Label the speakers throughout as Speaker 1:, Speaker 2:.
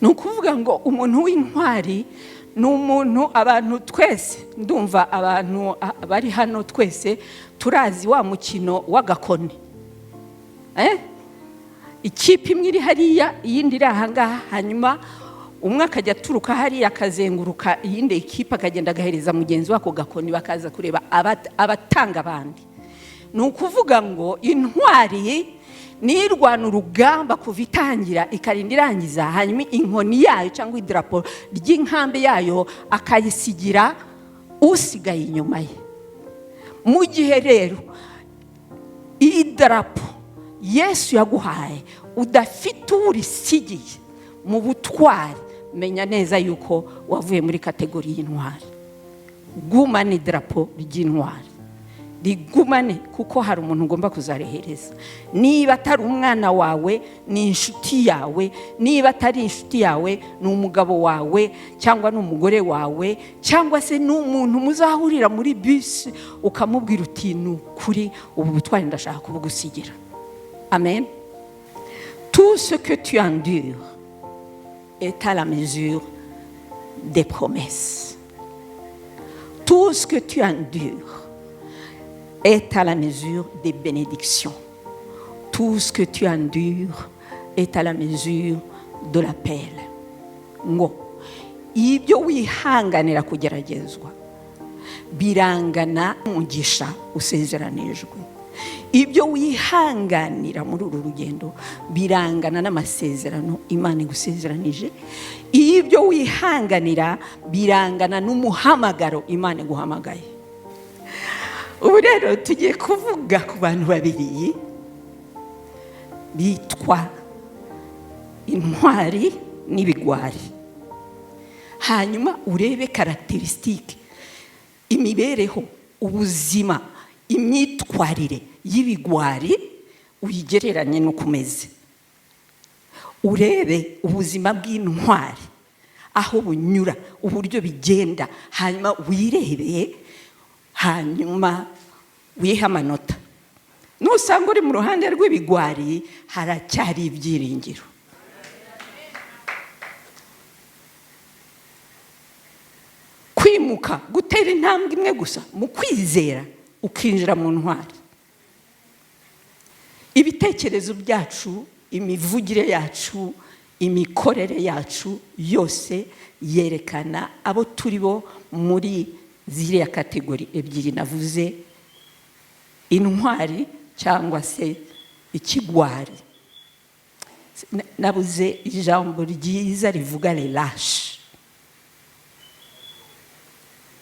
Speaker 1: Ni ukuvuga ngo umuntu w'intwari ni umuntu, abantu twese, ndumva abantu bari hano twese turazi wa mukino w'agakoni. Ikipe imwe iri hariya, iyindi iri ahangaha, hanyuma umwe akajya aturuka hariya akazenguruka iyindi ekipe, akagenda agahereza mugenzi wako gakoni, bakaza kureba abatanga abandi. Ni ukuvuga ngo intwari nirwana urugamba kuva itangira ikarinda irangiza, hanyuma inkoni yayo cyangwa idarapo ry'inkambi yayo akayisigira usigaye inyuma ye. Mu gihe rero iyi darapo Yesu yaguhaye udafite uwurisigiye mu butwari, menya neza yuko wavuye muri catégorie y'intwari. Gumane idarapo ry'intwari, rigumane, kuko hari umuntu ugomba kuzarihereza. Niba atari umwana wawe, ni inshuti yawe. Niba atari inshuti yawe, ni umugabo wawe cyangwa ni umugore wawe, cyangwa se ni umuntu muzahurira muri bisi, ukamubwira uti: "Ni ukuri, ubu butwari ndashaka kubugusigira." Amen. Tout ce que tu endures est à la mesure des promesses. Tout ce que tu endures est à la mesure des bénédictions. Tout ce que tu endures est à la mesure de l'appel. Ngo ibyo wihanganira kugeragezwa birangana umugisha usezeranijwe. Ibyo wihanganira muri uru rugendo birangana n'amasezerano Imana igusezeranije. Ibyo wihanganira birangana n'umuhamagaro Imana iguhamagaye. Ubu rero tugiye kuvuga ku bantu babiri bitwa intwari n'ibigwari, hanyuma urebe caractéristiques, imibereho, ubuzima, imyitwarire y'ibigwari, uyigereranye n'uko umeze. Urebe ubuzima bw'intwari aho bunyura, uburyo bigenda, hanyuma wirebeye, hanyuma wihe amanota. Nusanga uri mu ruhande rw'ibigwari, haracyari ibyiringiro. Kwimuka, gutera intambwe imwe gusa mu kwizera, ukinjira mu ntwari. Ibitekerezo byacu, imivugire yacu, imikorere yacu yose yerekana abo turi bo muri ziriya catégories ebyiri navuze, intwari cyangwa se ikigwari. Nabuze ijambo ryiza rivuga relâche,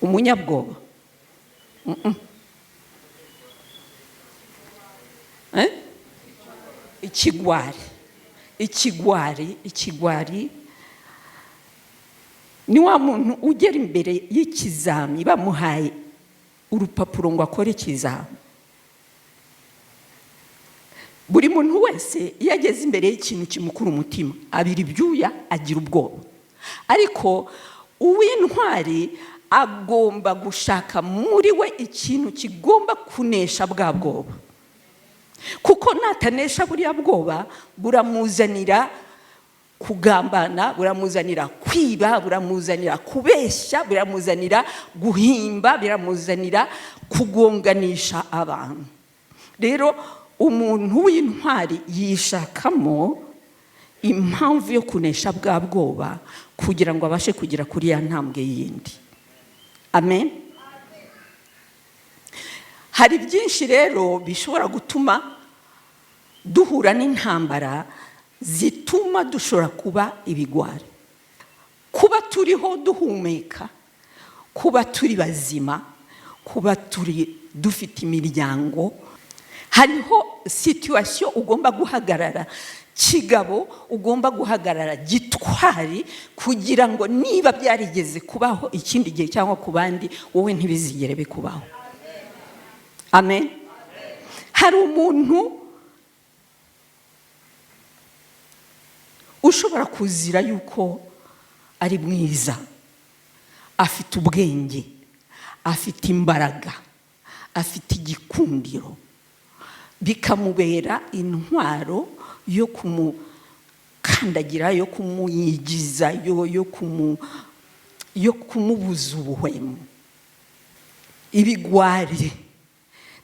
Speaker 1: umunyabwoba. Eh? Ikigwari, ikigwari, ikigwari ni wa muntu ugera imbere y'ikizami, bamuhaye urupapuro ngo akore ikizami. Buri muntu wese iyo ageze imbere y'ikintu kimukura umutima, abira ibyuya, agira ubwoba. Ariko uw'intwari agomba gushaka muri we ikintu kigomba kunesha bwa bwoba, kuko natanesha buriya bwoba, buramuzanira kugambana, buramuzanira kwiba, buramuzanira kubeshya, buramuzanira guhimba, biramuzanira kugonganisha abantu. Rero umuntu w'intwari yishakamo impamvu yo kunesha bwa bwoba kugira ngo abashe kugera kuri ya ntambwe yindi. Amen. Hari byinshi rero bishobora gutuma duhura n'intambara zituma dushobora kuba ibigwari. Kuba turiho duhumeka, kuba turi bazima, kuba turi dufite imiryango, hariho situation ugomba guhagarara kigabo, ugomba guhagarara gitwari, kugira ngo niba byarigeze kubaho ikindi gihe cyangwa ku bandi, wowe ntibizigere bikubaho. Amen. Hari umuntu ushobora kuzira yuko ari mwiza, afite ubwenge, afite imbaraga, afite igikundiro, bikamubera intwaro yo kumukandagira, yo kumuyigizayo, yo kumubuza ubuhwemo. Ibigwari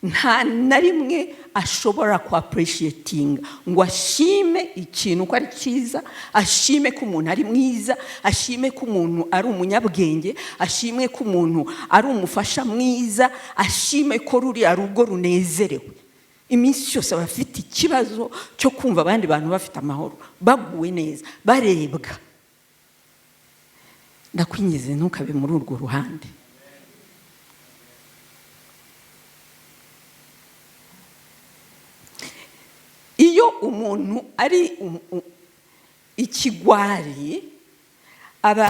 Speaker 1: nta na rimwe ashobora ku appreciatinga ngo ashime ikintu ko ari cyiza, ashime ko umuntu ari mwiza, ashime ko umuntu ari umunyabwenge, ashime ko umuntu ari umufasha mwiza, ashime ko ruriya rugo runezerewe. Iminsi yose aba afite ikibazo cyo kumva abandi bantu bafite amahoro, baguwe neza, barebwa. Ndakwingize, ntukabe muri urwo ruhande. Iyo umuntu ari ikigwari, aba...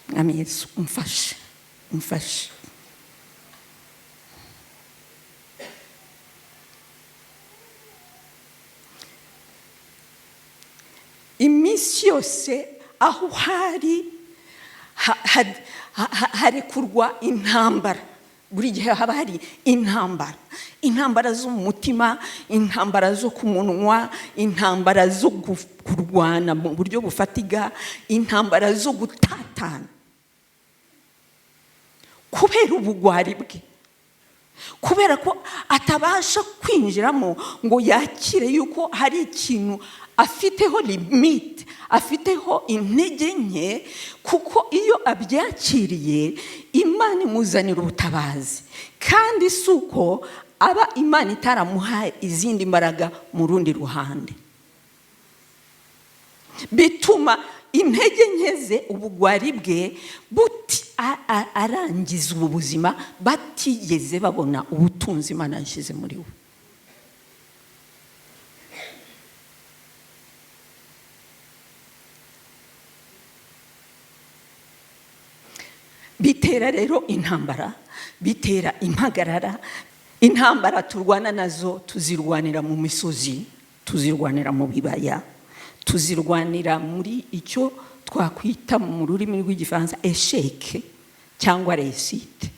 Speaker 1: Mwami Yesu, umfashe, umfashe. Iminsi yose aho hari harekurwa intambara. Buri gihe haba hari intambara, intambara zo mu mutima, intambara zo ku munwa, intambara zo kurwana mu buryo bufatika, intambara zo gutatana kubera ubugwari bwe, kubera ko atabasha kwinjiramo ngo yakire yuko hari ikintu afiteho limite, afiteho intege nke. Kuko iyo abyakiriye, Imana imuzanira ubutabazi, kandi si uko aba Imana itaramuhaye izindi mbaraga mu rundi ruhande. Bituma intege nke ze, ubugwari bwe buti arangiza ubu buzima batigeze babona ubutunzi Imana yashyize muri we. Bitera rero intambara, bitera impagarara. Intambara turwana nazo tuzirwanira mu misozi, tuzirwanira mu bibaya, tuzirwanira muri icyo twakwita mu rurimi rw'Igifaransa échec cyangwa réussite.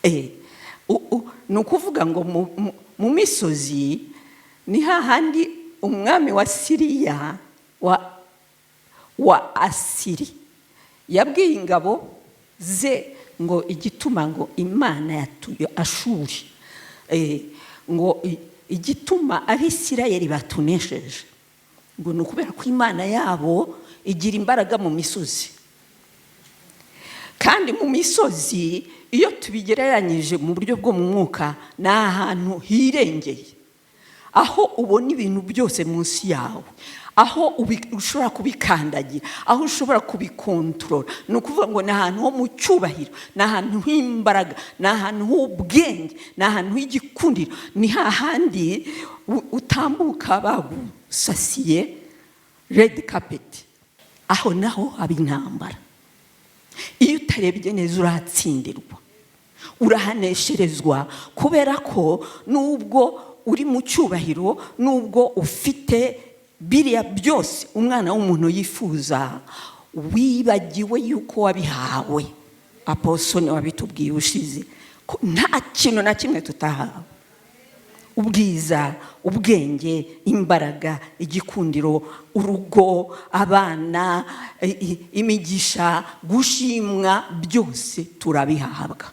Speaker 1: Ni ukuvuga ngo mu misozi ni hahandi umwami wa Siriya, wa Asiri, yabwiye ingabo ze ngo igituma ngo Imana yatuye Ashuri, ngo igituma Abisirayeli batunesheje ngo ni ukubera ko Imana yabo igira imbaraga mu misozi. Kandi mu misozi, iyo tubigereranyije mu buryo bwo mu mwuka, ni ahantu hirengeye, aho ubona ibintu byose munsi yawe, aho ushobora kubikandagira, aho ushobora kubikontorora. Ni ukuvuga ngo ni ahantu ho mu cyubahiro, ni ahantu h'imbaraga, ni ahantu h'ubwenge, ni ahantu h'igikundiro, ni hahandi utambuka bagusasiye red carpet. Aho naho haba intambara. Iyo utarebye neza uratsindirwa, urahanesherezwa, kubera ko nubwo uri mu cyubahiro, nubwo ufite biriya byose umwana w'umuntu yifuza, wibagiwe yuko wabihawe. Apostle wabitubwiye ushize ko nta kintu na kimwe tutahawe: ubwiza, ubwenge, imbaraga, igikundiro, urugo, abana, imigisha, gushimwa, byose turabihabwa.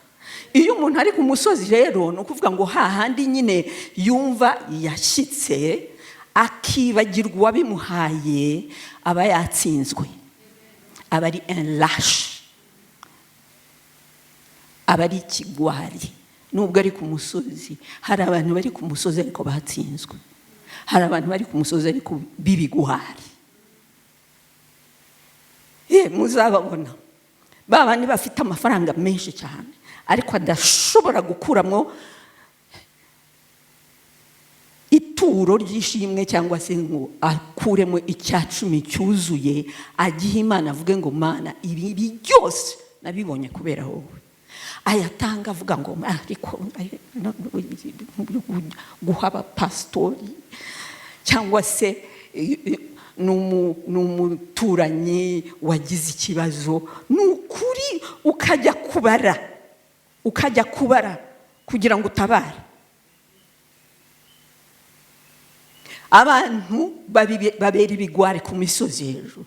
Speaker 1: Iyo umuntu ari ku musozi rero, ni ukuvuga ngo hahandi nyine yumva yashyitse, akibagirwa uwabimuhaye, aba yatsinzwe, aba ari un lâche, aba ari ikigwari nubwo ari ku musozi. Hari abantu bari ku musozi ariko batsinzwe, hari abantu bari ku musozi ariko b'ibigwari. Ye muzababona ba bandi bafite amafaranga menshi cyane ariko adashobora gukuramo ituro ry'ishimwe, cyangwa se ngo akuremo icya cumi cyuzuye agihe Imana, avuge ngo: "Mana, ibi byose nabibonye kubera wowe." Ayatanga avuga ngo ariko guha abapasitori, cyangwa se ni umuturanyi wagize ikibazo, ni ukuri ukajya kubara, ukajya kubara kugira ngo utabare. Abantu babera ibigwari ku misozi hejuru,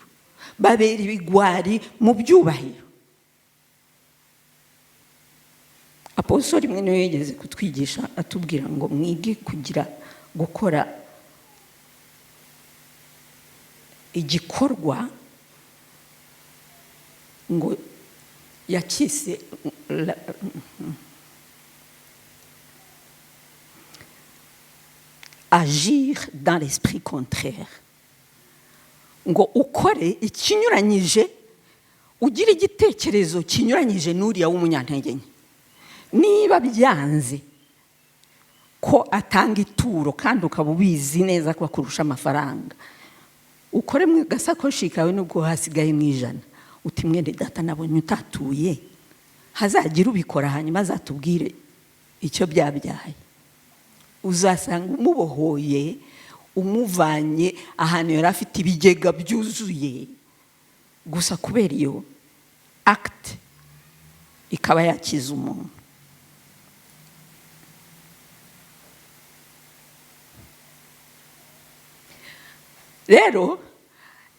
Speaker 1: babera ibigwari mu byubahiro. Apostle rimwe niwe yigeze kutwigisha atubwira ngo mwige kugira gukora igikorwa, ngo yakise agir dans l'esprit contraire, ngo ukore ikinyuranyije, ugire igitekerezo kinyuranyije n'uriya w'umunyantege nke. Niba byanze ko atanga ituro kandi ukaba ubizi neza ko akurusha amafaranga, ukore mu gasakoshi kawe nubwo hasigaye mu 100, uti mwene data nabonye utatuye, hazagira ubikora hanyuma azatubwire icyo byabyaye. Uzasanga umubohoye, umuvanye ahantu yari afite ibigega byuzuye, gusa kubera iyo acte ikaba yakiza umuntu. Rero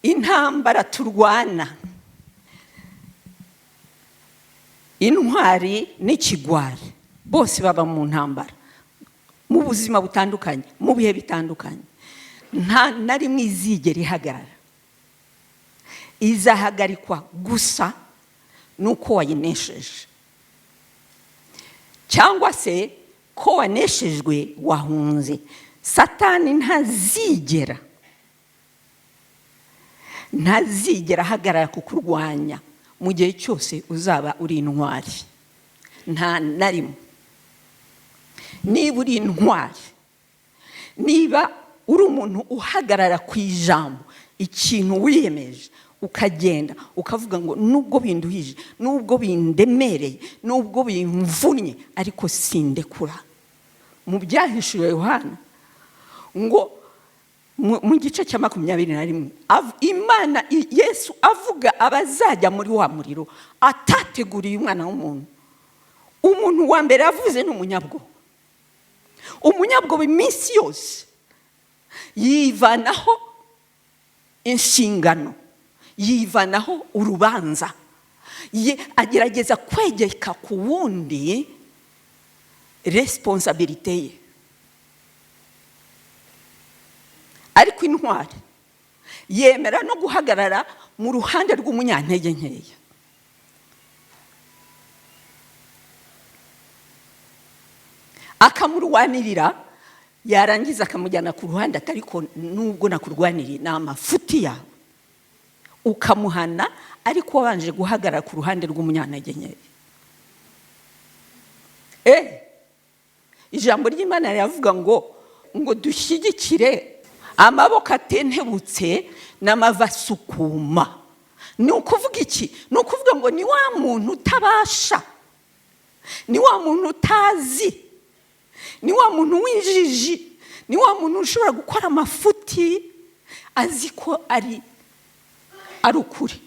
Speaker 1: intambara turwana, intwari n'ikigwari bose baba mu ntambara, mu buzima butandukanye, mu bihe bitandukanye. Nta na rimwe izigera ihagarara, izahagarikwa gusa nuko wayinesheje, cyangwa se ko waneshejwe wahunze. Satani ntazigera ahagarara kukurwanya mu gihe cyose uzaba uri intwari. Nta na rimwe. Niba uri intwari, niba uri umuntu uhagarara ku ijambo, ikintu wiyemeje, ukagenda ukavuga ngo nubwo binduhije, nubwo bindemereye, nubwo bimvunnye, ariko sindekura. Mu Byahishuriwe Yohana ngo mu gice cya 21, Imana Yesu avuga abazajya muri wa muriro atateguriye umwana w'umuntu. Umuntu wa mbere yavuze ni umunyabwoba. Umunyabwoba iminsi yose yivanaho inshingano, yivanaho urubanza, agerageza kwegeka ku wundi responsabilité ye. Ariko intwari yemera no guhagarara mu ruhande rw'umunyantege nkeya. Akamurwanirira, yarangiza akamujyana ku ruhande, atari ko nubwo nakurwaniriye ni amafuti yawe, ukamuhana ariko wabanje guhagarara ku ruhande rw'umunyantege nkeya. Ijambo ry'Imana riravuga ngo dushyigikire amaboko atentebutse n'amavi asukuma. Ni ukuvuga iki? Ni ukuvuga ngo ni wa muntu utabasha, ni wa muntu utazi, ni wa muntu w'injiji, ni wa muntu ushobora gukora amafuti azi ko ari ukuri.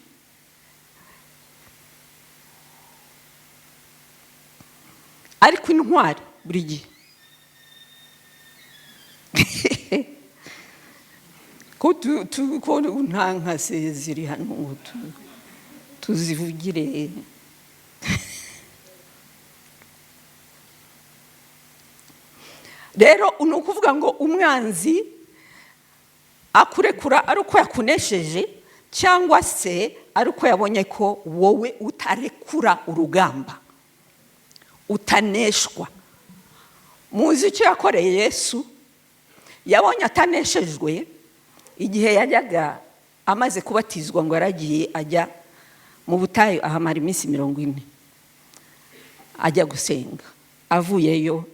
Speaker 1: Ariko intwari buri gihe ko nta nkase ziri hano ngo tuzivugire. Rero ni ukuvuga ngo umwanzi akurekura ari uko yakunesheje, cyangwa se ari uko yabonye ko wowe utarekura urugamba, utaneshwa. Muzi icyo yakoreye Yesu? Yabonye ataneshejwe igihe yajyaga amaze kubatizwa, ngo yaragiye ajya mu butayu ahamara iminsi 40 ajya gusenga. Avuyeyo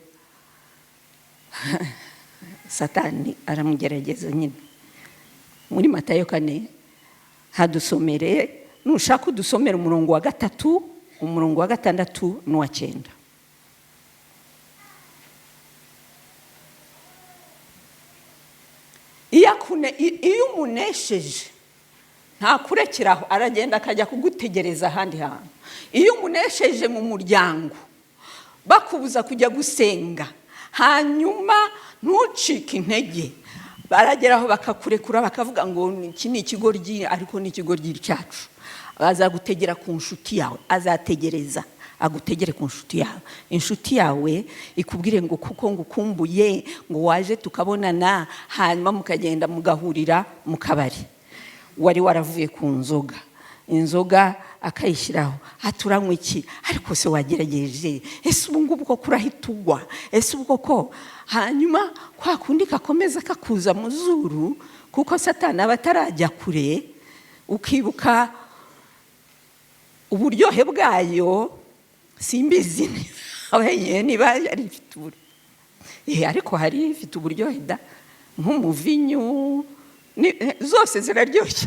Speaker 1: Satani aramugerageza nyine. Muri Matayo 4 hadusomere, nushaka udusomere umurongo wa 3, umurongo wa 6 n'uwa 9. Iyo umunesheje ntakurekeraho, aragenda akajya kugutegereza ahandi hantu. Iyo umunesheje mu muryango bakubuza kujya gusenga, hanyuma ntucike intege, Barageraho bakakurekura, bakavuga ngo iki ni ikigoryi, ariko ni ikigoryi cyacu. Bazagutegera ku nshuti yawe, azategereza agutegere ku nshuti yawe, inshuti yawe ikubwire ngo kuko ngukumbuye, ngo waje tukabonana, hanyuma mukagenda mugahurira mu kabari. Wari waravuye ku nzoga, inzoga akayishyiraho, aturanywa iki? Ariko se wagerageje? Ese ubu ngubu koko urahita ugwa? Ese ubu koko? Hanyuma kwa kundi kakomeza kakuza mu zuru, kuko Satani aba atarajya kure, ukibuka uburyohe bwayo. Simbizi niba yari ifite uburyohe, ariko hari ifite uburyohe da, nk'umuvinyu, zose ziraryoshye.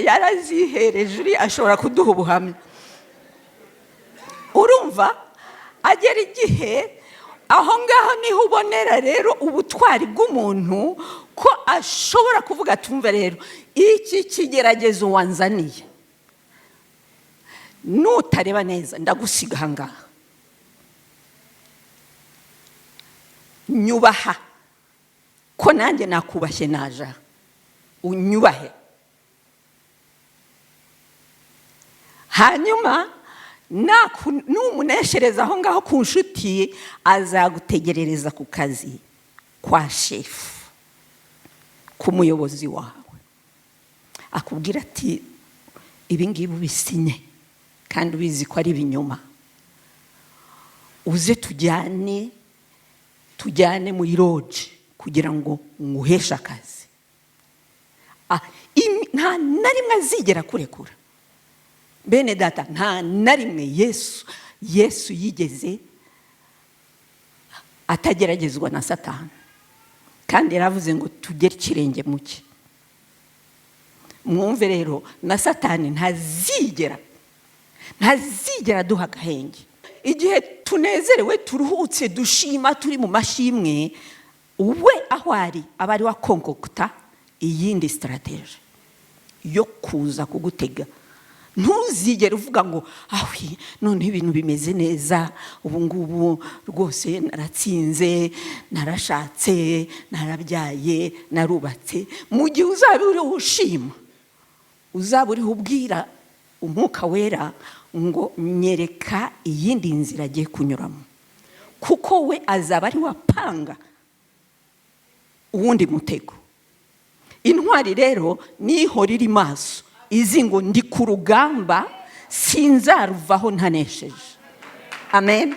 Speaker 1: Yarazihereje, uri ashobora kuduha ubuhamya. Urumva agera igihe aho ngaho niho ubonera rero ubutwari bw'umuntu, ko ashobora kuvuga, tumva rero iki kigeragezo wanzaniye, nutareba neza ndagusiga aha ngaha. Nyubaha ko nanjye nakubashye, naja unyubahe. Hanyuma numuneshereza aho ngaho ku nshuti, azagutegerereza ku kazi kwa shefu, ku muyobozi wawe, akubwira ati ibi ngibi ubisinye kandi ubizi ko ari ibinyoma, uze tujyane muri loji kugira ngo nguheshe akazi. Nta na rimwe azigera kurekura. Bene data, nta na rimwe Yesu yigeze atageragezwa na Satani, kandi yaravuze ngo tugere ikirenge mu cye. Mwumve rero, na Satani ntazigera aduha agahenge. Igihe tunezerewe, turuhutse, dushima, turi mu mashimwe, we aho ari aba ari wakongokuta iyindi strategy yo kuza kugutega. Ntuzigere uvuga ngo awi noneho ibintu bimeze neza, ubu ngubu rwose naratsinze, narashatse, narabyaye, narubatse. Mu gihe uzaba uriho ushima, uzaba uriho ubwira Umwuka Wera ngo nyereka iyindi nzira agiye kunyuramo, kuko we azaba ari wapanga uwundi mutego. Intwari rero nihora iri maso, izi ngo ndi ku rugamba, sinzaruvaho ntanesheje. Amen.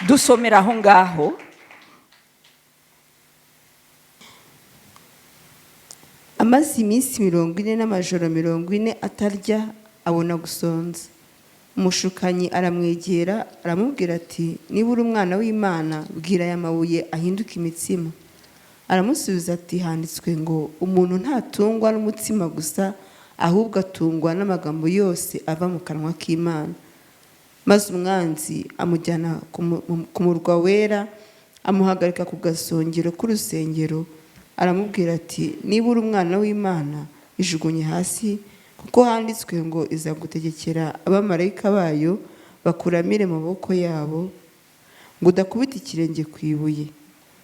Speaker 1: Dusomera aho ngaho.
Speaker 2: Amaze iminsi 40 n'amajoro 40 atarya, abona gusonza. Umushukanyi aramwegera, aramubwira ati niba uri umwana w'Imana, bwira aya mabuye ahinduke imitsima. Aramusubiza ati handitswe ngo umuntu ntatungwa n'umutsima gusa, ahubwo atungwa n'amagambo yose ava mu kanwa k'Imana. Maze umwanzi amujyana ku murwa wera, amuhagarika ku gasongero k'urusengero, aramubwira ati niba uri umwana w'Imana, ijugunye hasi, kuko handitswe ngo izagutegekera abamarayika bayo bakuramire mu maboko yabo, ngo udakubita ikirenge ku ibuye.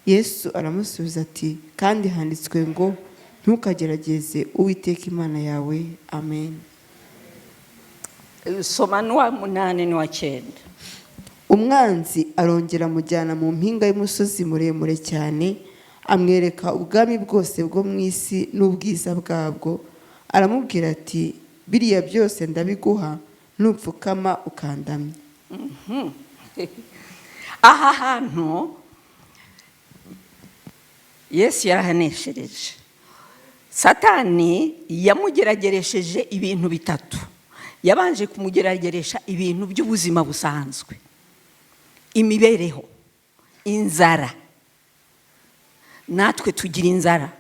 Speaker 2: Yesu aramusubiza ati kandi handitswe ngo ntukagerageze Uwiteka Imana yawe. Amen.
Speaker 1: Soma n'uwa 8 n'uwa 9.
Speaker 2: Umwanzi arongera amujyana mu mpinga y'umusozi muremure cyane, amwereka ubwami bwose bwo mu isi n'ubwiza bwabwo. Aramubwira ati biriya byose ndabiguha nupfukama ukandamya.
Speaker 1: Aha hantu Yesu yarahaneshereje. Satani yamugerageresheje ibintu bitatu. Yabanje kumugerageresha ibintu by'ubuzima busanzwe, imibereho, inzara. Natwe tugira inzara,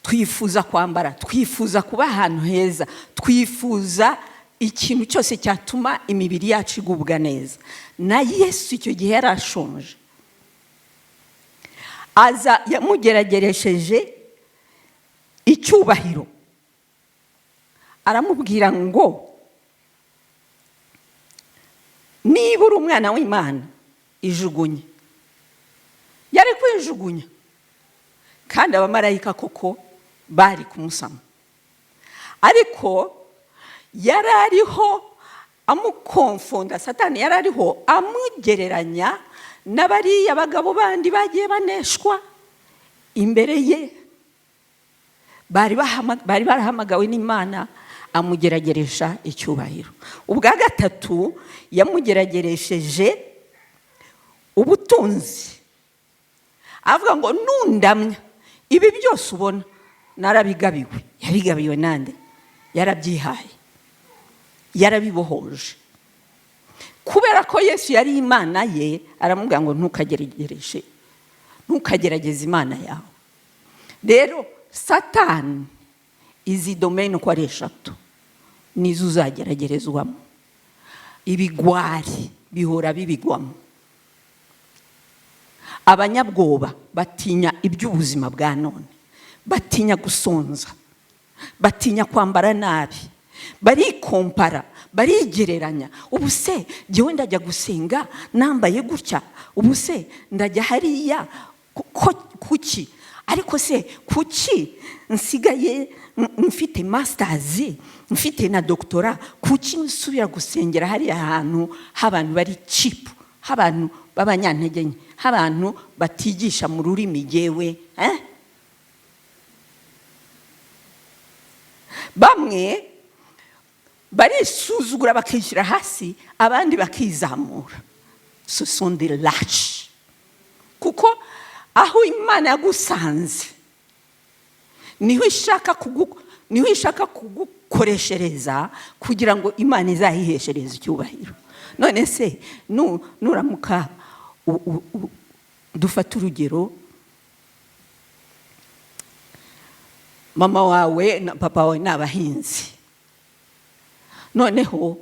Speaker 1: twifuza kwambara, twifuza kuba ahantu heza, twifuza ikintu cyose cyatuma imibiri yacu igubwa neza. Na Yesu icyo gihe yarashonje, aza yamugerageresheje icyubahiro, aramubwira ngo niba uri umwana w'Imana Ijugunye. Yari kwijugunya, kandi abamarayika koko bari kumusama, ariko yari ariho amukonfonda. Satani yari ariho amugereranya n'abariya bagabo bandi bagiye baneshwa imbere ye, bari barahamagawe n'Imana. Amugerageresha icyubahiro. Ubwa gatatu yamugerageresheje ubutunzi, avuga ngo: "Nundamya, ibi byose ubona narabigabiwe." Yabigabiwe nande? Yarabyihaye, yarabibohoje. Kubera ko Yesu yari Imana ye, aramubwira ngo: "Ntukageragereshe, ntukagerageze Imana yawe." Rero Satani, izi domaine uko ari eshatu nizo uzageragerezwamo. Ibigwari bihora bibigwamo. Abanyabwoba batinya iby'ubuzima bwa none, batinya gusonza, batinya kwambara nabi, barikompara, barigereranya: "Ubu se jyewe ndajya gusenga nambaye gutya? Ubu se ndajya hariya kuki? Ariko se kuki nsigaye mfite masters, mfite na doctorat, kuki nsubira gusengera hariya hantu h'abantu bari cheap, h'abantu b'abanyantege nke, h'abantu batigisha mu rurimi jyewe?" Eh? Bamwe barisuzugura, bakishyira hasi, abandi bakizamura. Ce sont des lâches, kuko aho Imana yagusanze niho ishaka kugukoreshereza kugira ngo Imana izahiheshereze icyubahiro. None se nuramuka dufate urugero, mama wawe na papa wawe ni abahinzi, noneho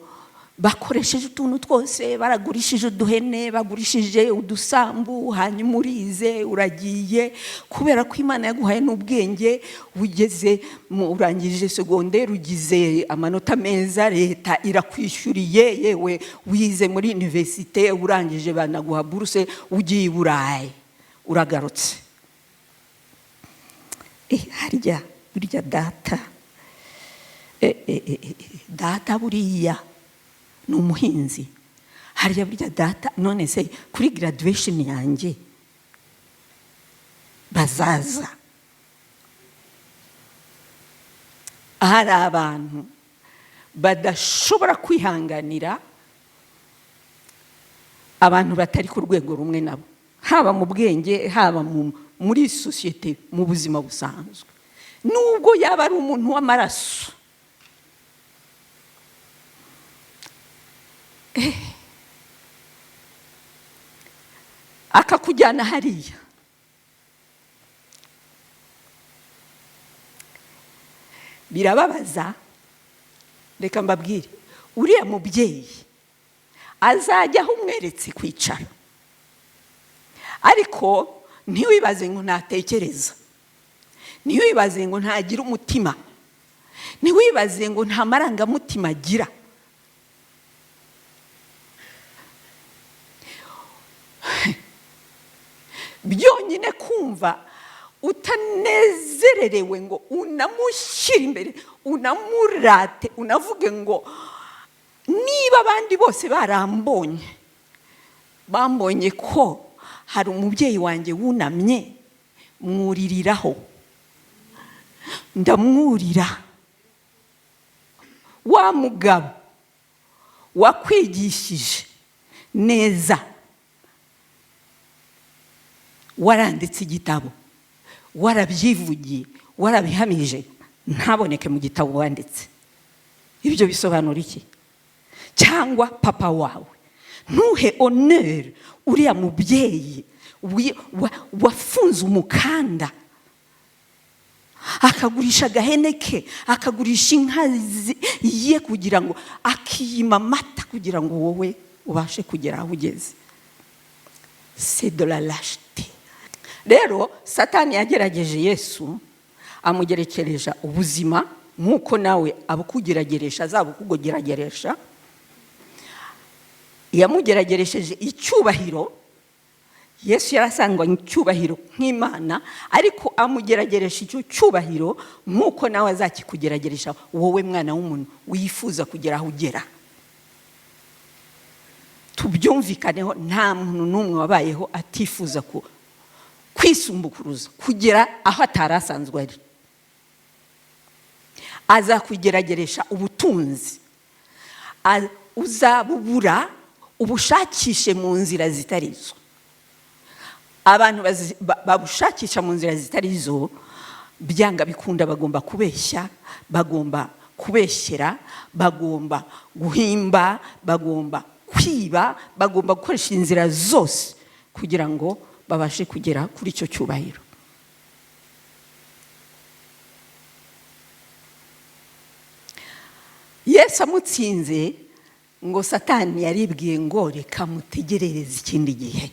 Speaker 1: bakoresheje utuntu twose, baragurishije uduhene, bagurishije udusambu, hanyuma urize, uragiye, kubera ko Imana yaguhaye n'ubwenge, ugeze urangije segonderi, ugize amanota meza, leta irakwishyuriye, yewe wize muri université, urangije banaguha buruse, ugiye i Burayi, uragarutse. Harya burya data, data buriya ni umuhinzi, harya burya data, none se kuri graduation yanjye bazaza? Hari abantu badashobora kwihanganira abantu batari ku rwego rumwe nabo, haba mu bwenge, haba muri sosiyete, mu buzima busanzwe, nubwo yaba ari umuntu w'amaraso. Akakujyana hariya, birababaza. Reka mbabwire, uriya mubyeyi azajya aho umweretse kwicara, ariko ntiwibaze ngo ntatekereza, ntiwibaze ngo ntagira umutima, ntiwibaze ngo nta marangamutima agira. Byonyine kumva utanezererewe ngo unamushyire imbere, unamurate, unavuge ngo niba abandi bose barambonye, bambonye ko hari umubyeyi wanjye wunamye, mwuririraho, ndamwurira. Wa mugabo wakwigishije neza, waranditse igitabo, warabyivugiye, warabihamije, ntaboneke mu gitabo wanditse, ibyo bisobanura iki? Cyangwa papa wawe, ntuhe honneur uriya mubyeyi wafunze umukanda, akagurisha agahene ke, akagurisha inka ye kugira ngo akiyima amata kugira ngo wowe ubashe kugera aho ugeze. C'est de la lâcheté. Rero Satani yagerageje Yesu, amugerekereje ubuzima nk'uko nawe abukugerageresha, azabukugerageresha. Yamugerageresheje icyubahiro. Yesu yarasangwanye icyubahiro nk'Imana, ariko amugerageresha icyo cyubahiro nk'uko nawe azakikugerageresha wowe mwana w'umuntu wifuza kugera aho ugera. Tubyumvikaneho, nta muntu n'umwe wabayeho atifuza kwisumbukuruza kugera aho atari asanzwe ari. Azakugerageresha ubutunzi, uzabubura ubushakishe mu nzira zitari zo. Abantu babushakisha mu nzira zitari zo, byanga bikunda bagomba kubeshya, bagomba kubeshyera, bagomba guhimba, bagomba kwiba, bagomba gukoresha inzira zose kugira ngo babashe kugera kuri icyo cyubahiro. Yesu amutsinze, ngo Satani yaribwiye ngo reka mutegerereze ikindi gihe.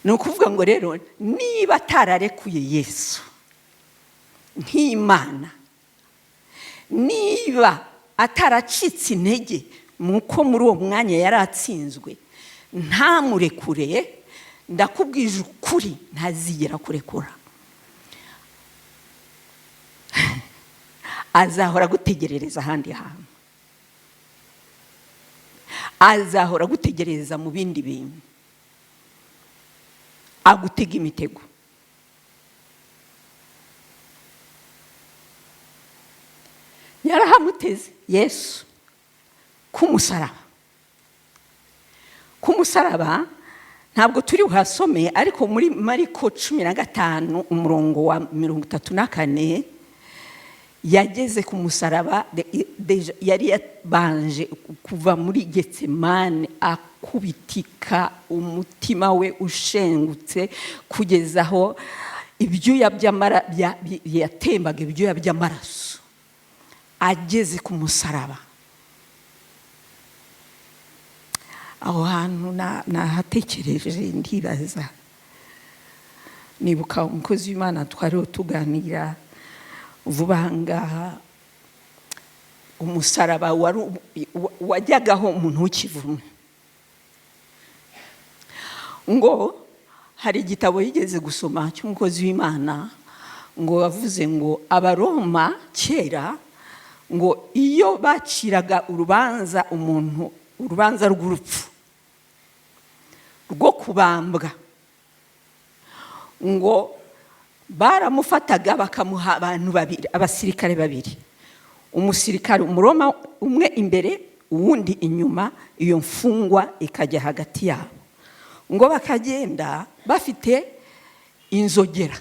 Speaker 1: Ni ukuvuga ngo rero niba atararekuye Yesu nk'Imana, niba ataracitse intege muko muri uwo mwanya yari atsinzwe, ntamurekure, ndakubwije ukuri ntazigera kurekura. Azahora agutegerereza ahandi hantu, azahora agutegerereza mu bindi bintu, agutega imitego. Yarahamuteze Yesu ku musaraba. Ku musaraba ntabwo turi buhasome, ariko muri Mariko 15 umurongo wa 34, yageze ku musaraba, yari yabanje kuva muri Getsemane akubitika, umutima we ushengutse kugeza aho ibyuya yatembaga ibyuya by'amaraso. Ageze ku musaraba, aho hantu nahatekereje ndibaza, nibuka umukozi w'Imana twariho tuganira vuba aha ngaha, umusaraba wajyagaho umuntu w'ikivumwe. Ngo hari igitabo yigeze gusoma cy'umukozi w'Imana, ngo bavuze ngo Abaroma kera ngo iyo baciraga urubanza umuntu, urubanza rw'urupfu rwo kubambwa, ngo baramufataga bakamuha abantu babiri, abasirikare babiri, umusirikare umuroma umwe imbere uwundi inyuma, iyo mfungwa ikajya hagati yabo, ngo bakagenda bafite inzogera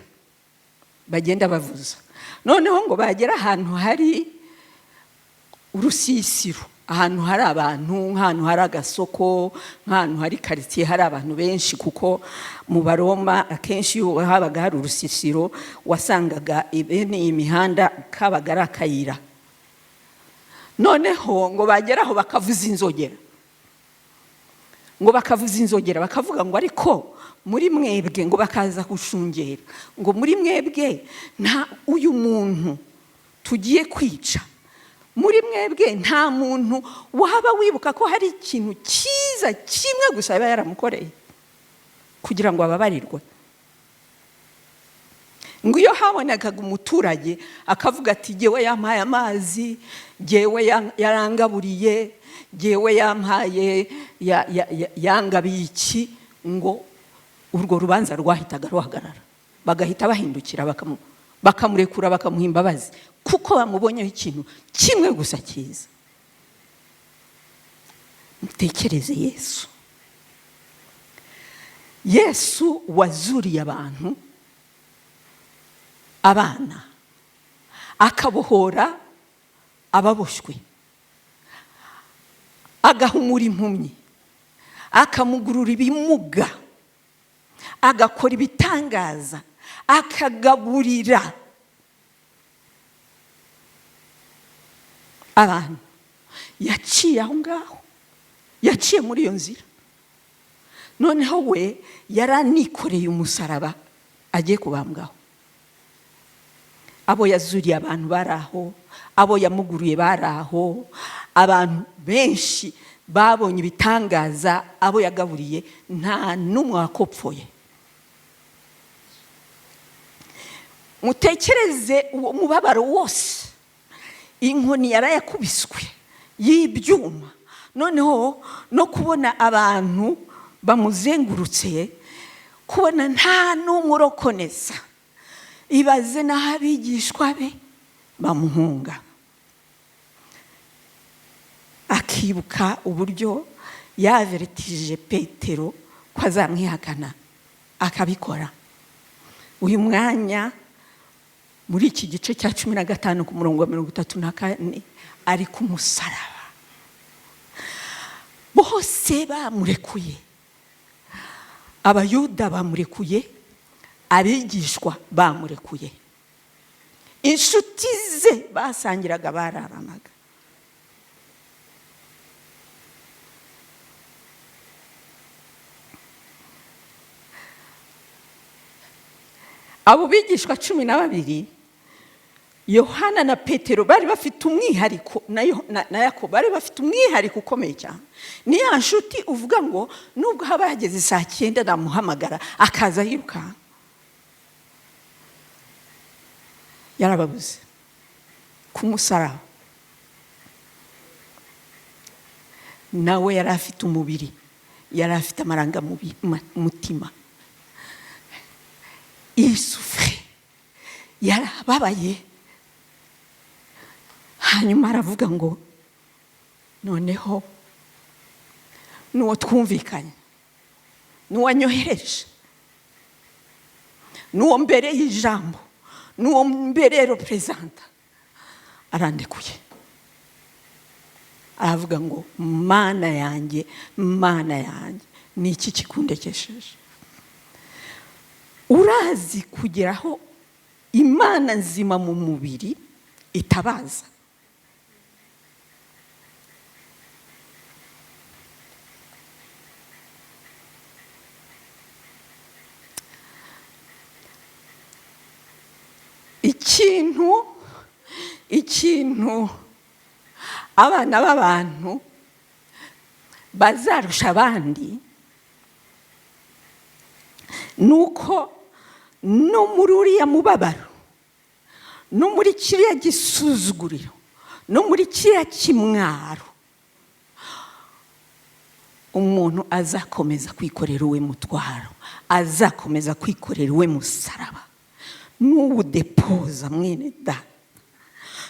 Speaker 1: bagenda bavuza. Noneho ngo bagera ahantu hari urusisiro, ahantu hari abantu, nk'ahantu hari agasoko, nk'ahantu hari karitsiye hari abantu benshi, kuko mu Baroma akenshi iyo habaga hari urusisiro wasangaga bene iyi mihanda kabaga ari akayira. Noneho ngo bageraho bakavuza inzogera, ngo bakavuza inzogera bakavuga ngo ariko muri mwebwe, ngo bakaza gushungera ngo muri mwebwe nta uyu muntu tugiye kwica, muri mwebwe nta muntu waba wibuka ko hari ikintu cyiza kimwe gusa yaba yaramukoreye kugira ngo ababarirwe. Ngo iyo habonekaga umuturage akavuga ati jyewe yampaye amazi, jyewe yarangaburiye, jyewe yampaye yangabiye iki, ngo urwo rubanza rwahitaga ruhagarara, bagahita bahindukira bakamurekura, bakamuha imbabazi, kuko bamubonyeho ikintu kimwe gusa cyiza. Mutekereze Yesu, Yesu wazuriye abantu abana, akabohora ababoshywe, agahumura impumyi, akamugurura ibimuga, agakora ibitangaza, akagaburira abantu. Yaciye aho ngaho, yaciye muri iyo nzira. Noneho we yaranikoreye umusaraba agiye kubambwaho. Abo yazuriye abantu bari aho, abo yamuguruye bari aho, abantu benshi Babonye ibitangaza, abo yagaburiye nta n'umwe wakopfoye. Mutekereze uwo mubabaro wose, inkoni yarayakubiswe y'ibyuma, noneho no kubona abantu bamuzengurutse, kubona nta n'umwe urokoneza. Ibaze n'aho abigishwa be bamuhunga, akibuka uburyo yaveretije Petero ko azamwihakana akabikora. Uyu mwanya muri iki gice cya 15 ku murongo wa 34 ari ku musaraba, bose bamurekuye, Abayuda bamurekuye, abigishwa bamurekuye, inshuti ze basangiraga bararanaga. Abo bigishwa 12, Yohana na Petero bari bafite umwihariko, na Yakobo bari bafite umwihariko ukomeye cyane. Ni ya nshuti uvuga ngo nubwo haba hageze saa 9 namuhamagara akaza yirukanka. Yarababuze ku musaraba. Nawe yari afite umubiri, yari afite amarangamutima, isufre, yarababaye. Hanyuma aravuga ngo noneho n'uwo twumvikanye, n'uwanyohereje, n'uwo mbere y'ijambo, n'uwo mbere reprezanta arandekuye. Aravuga ngo Mana yanjye, Mana yanjye, ni iki kikundekesheje? Urazi kugeraho Imana nzima mu mubiri itabaza. Ikintu abana b'abantu bazarusha abandi nuko no muri uriya mubabaro, no muri kiriya gisuzuguriro, no muri kiriya kimwaro, umuntu azakomeza kwikorera uwe mutwaro, azakomeza kwikorera uwe musaraba. Nuwudepoza mwene da,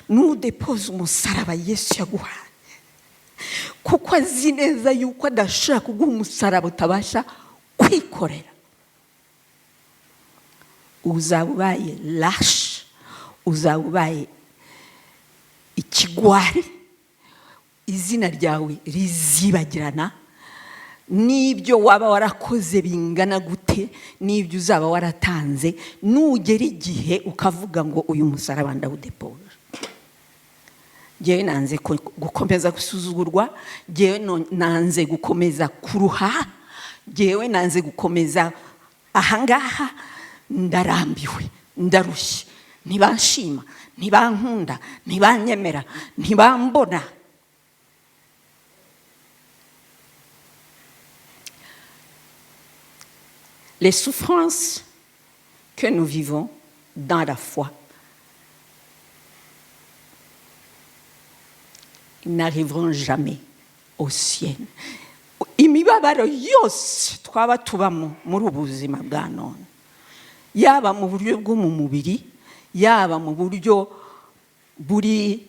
Speaker 1: nuwudepoza umusaraba Yesu yaguhaye, kuko azi neza yuko adashobora kuguha umusaraba utabasha kwikorera. Uzaba ubaye lashe, uzaba ubaye ikigwari, izina ryawe rizibagirana, n'ibyo waba warakoze bingana gute, n'ibyo uzaba waratanze, nugera igihe ukavuga ngo uyu musaraba ndawudepoje. Njyewe nanze gukomeza gusuzugurwa, njyewe nanze gukomeza kuruha, njyewe nanze gukomeza ahangaha, ndarambiwe, ndarushye, ntibanshima, ntibankunda, ntibanyemera, ntibambona. Les souffrances que nous vivons dans la foi n'arriveront jamais au ciel. Imibabaro yose twaba tubamo muri ubu buzima bwa none, yaba mu buryo bwo mu mubiri, yaba mu buryo buri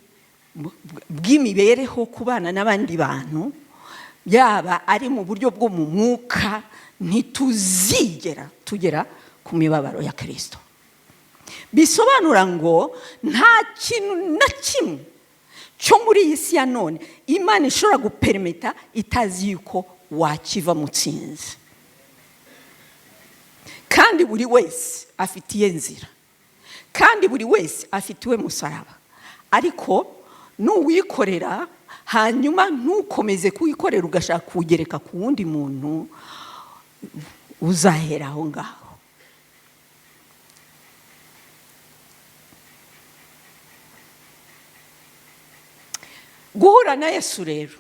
Speaker 1: bw'imibereho kubana n'abandi bantu, yaba ari mu buryo bwo mu mwuka, ntituzigera tugera ku mibabaro ya Kristo. Bisobanura ngo nta kintu na kimwe cyo muri iyi si ya none Imana ishobora gupermeta itazi yuko wakiva mutsinzi. Kandi buri wese afite iye nzira, kandi buri wese afite uwe musaraba. Ariko nuwikorera hanyuma ntukomeze kuwikorera ugashaka kuwugereka ku wundi muntu, uzahera aho ngaho. Guhura na Yesu rero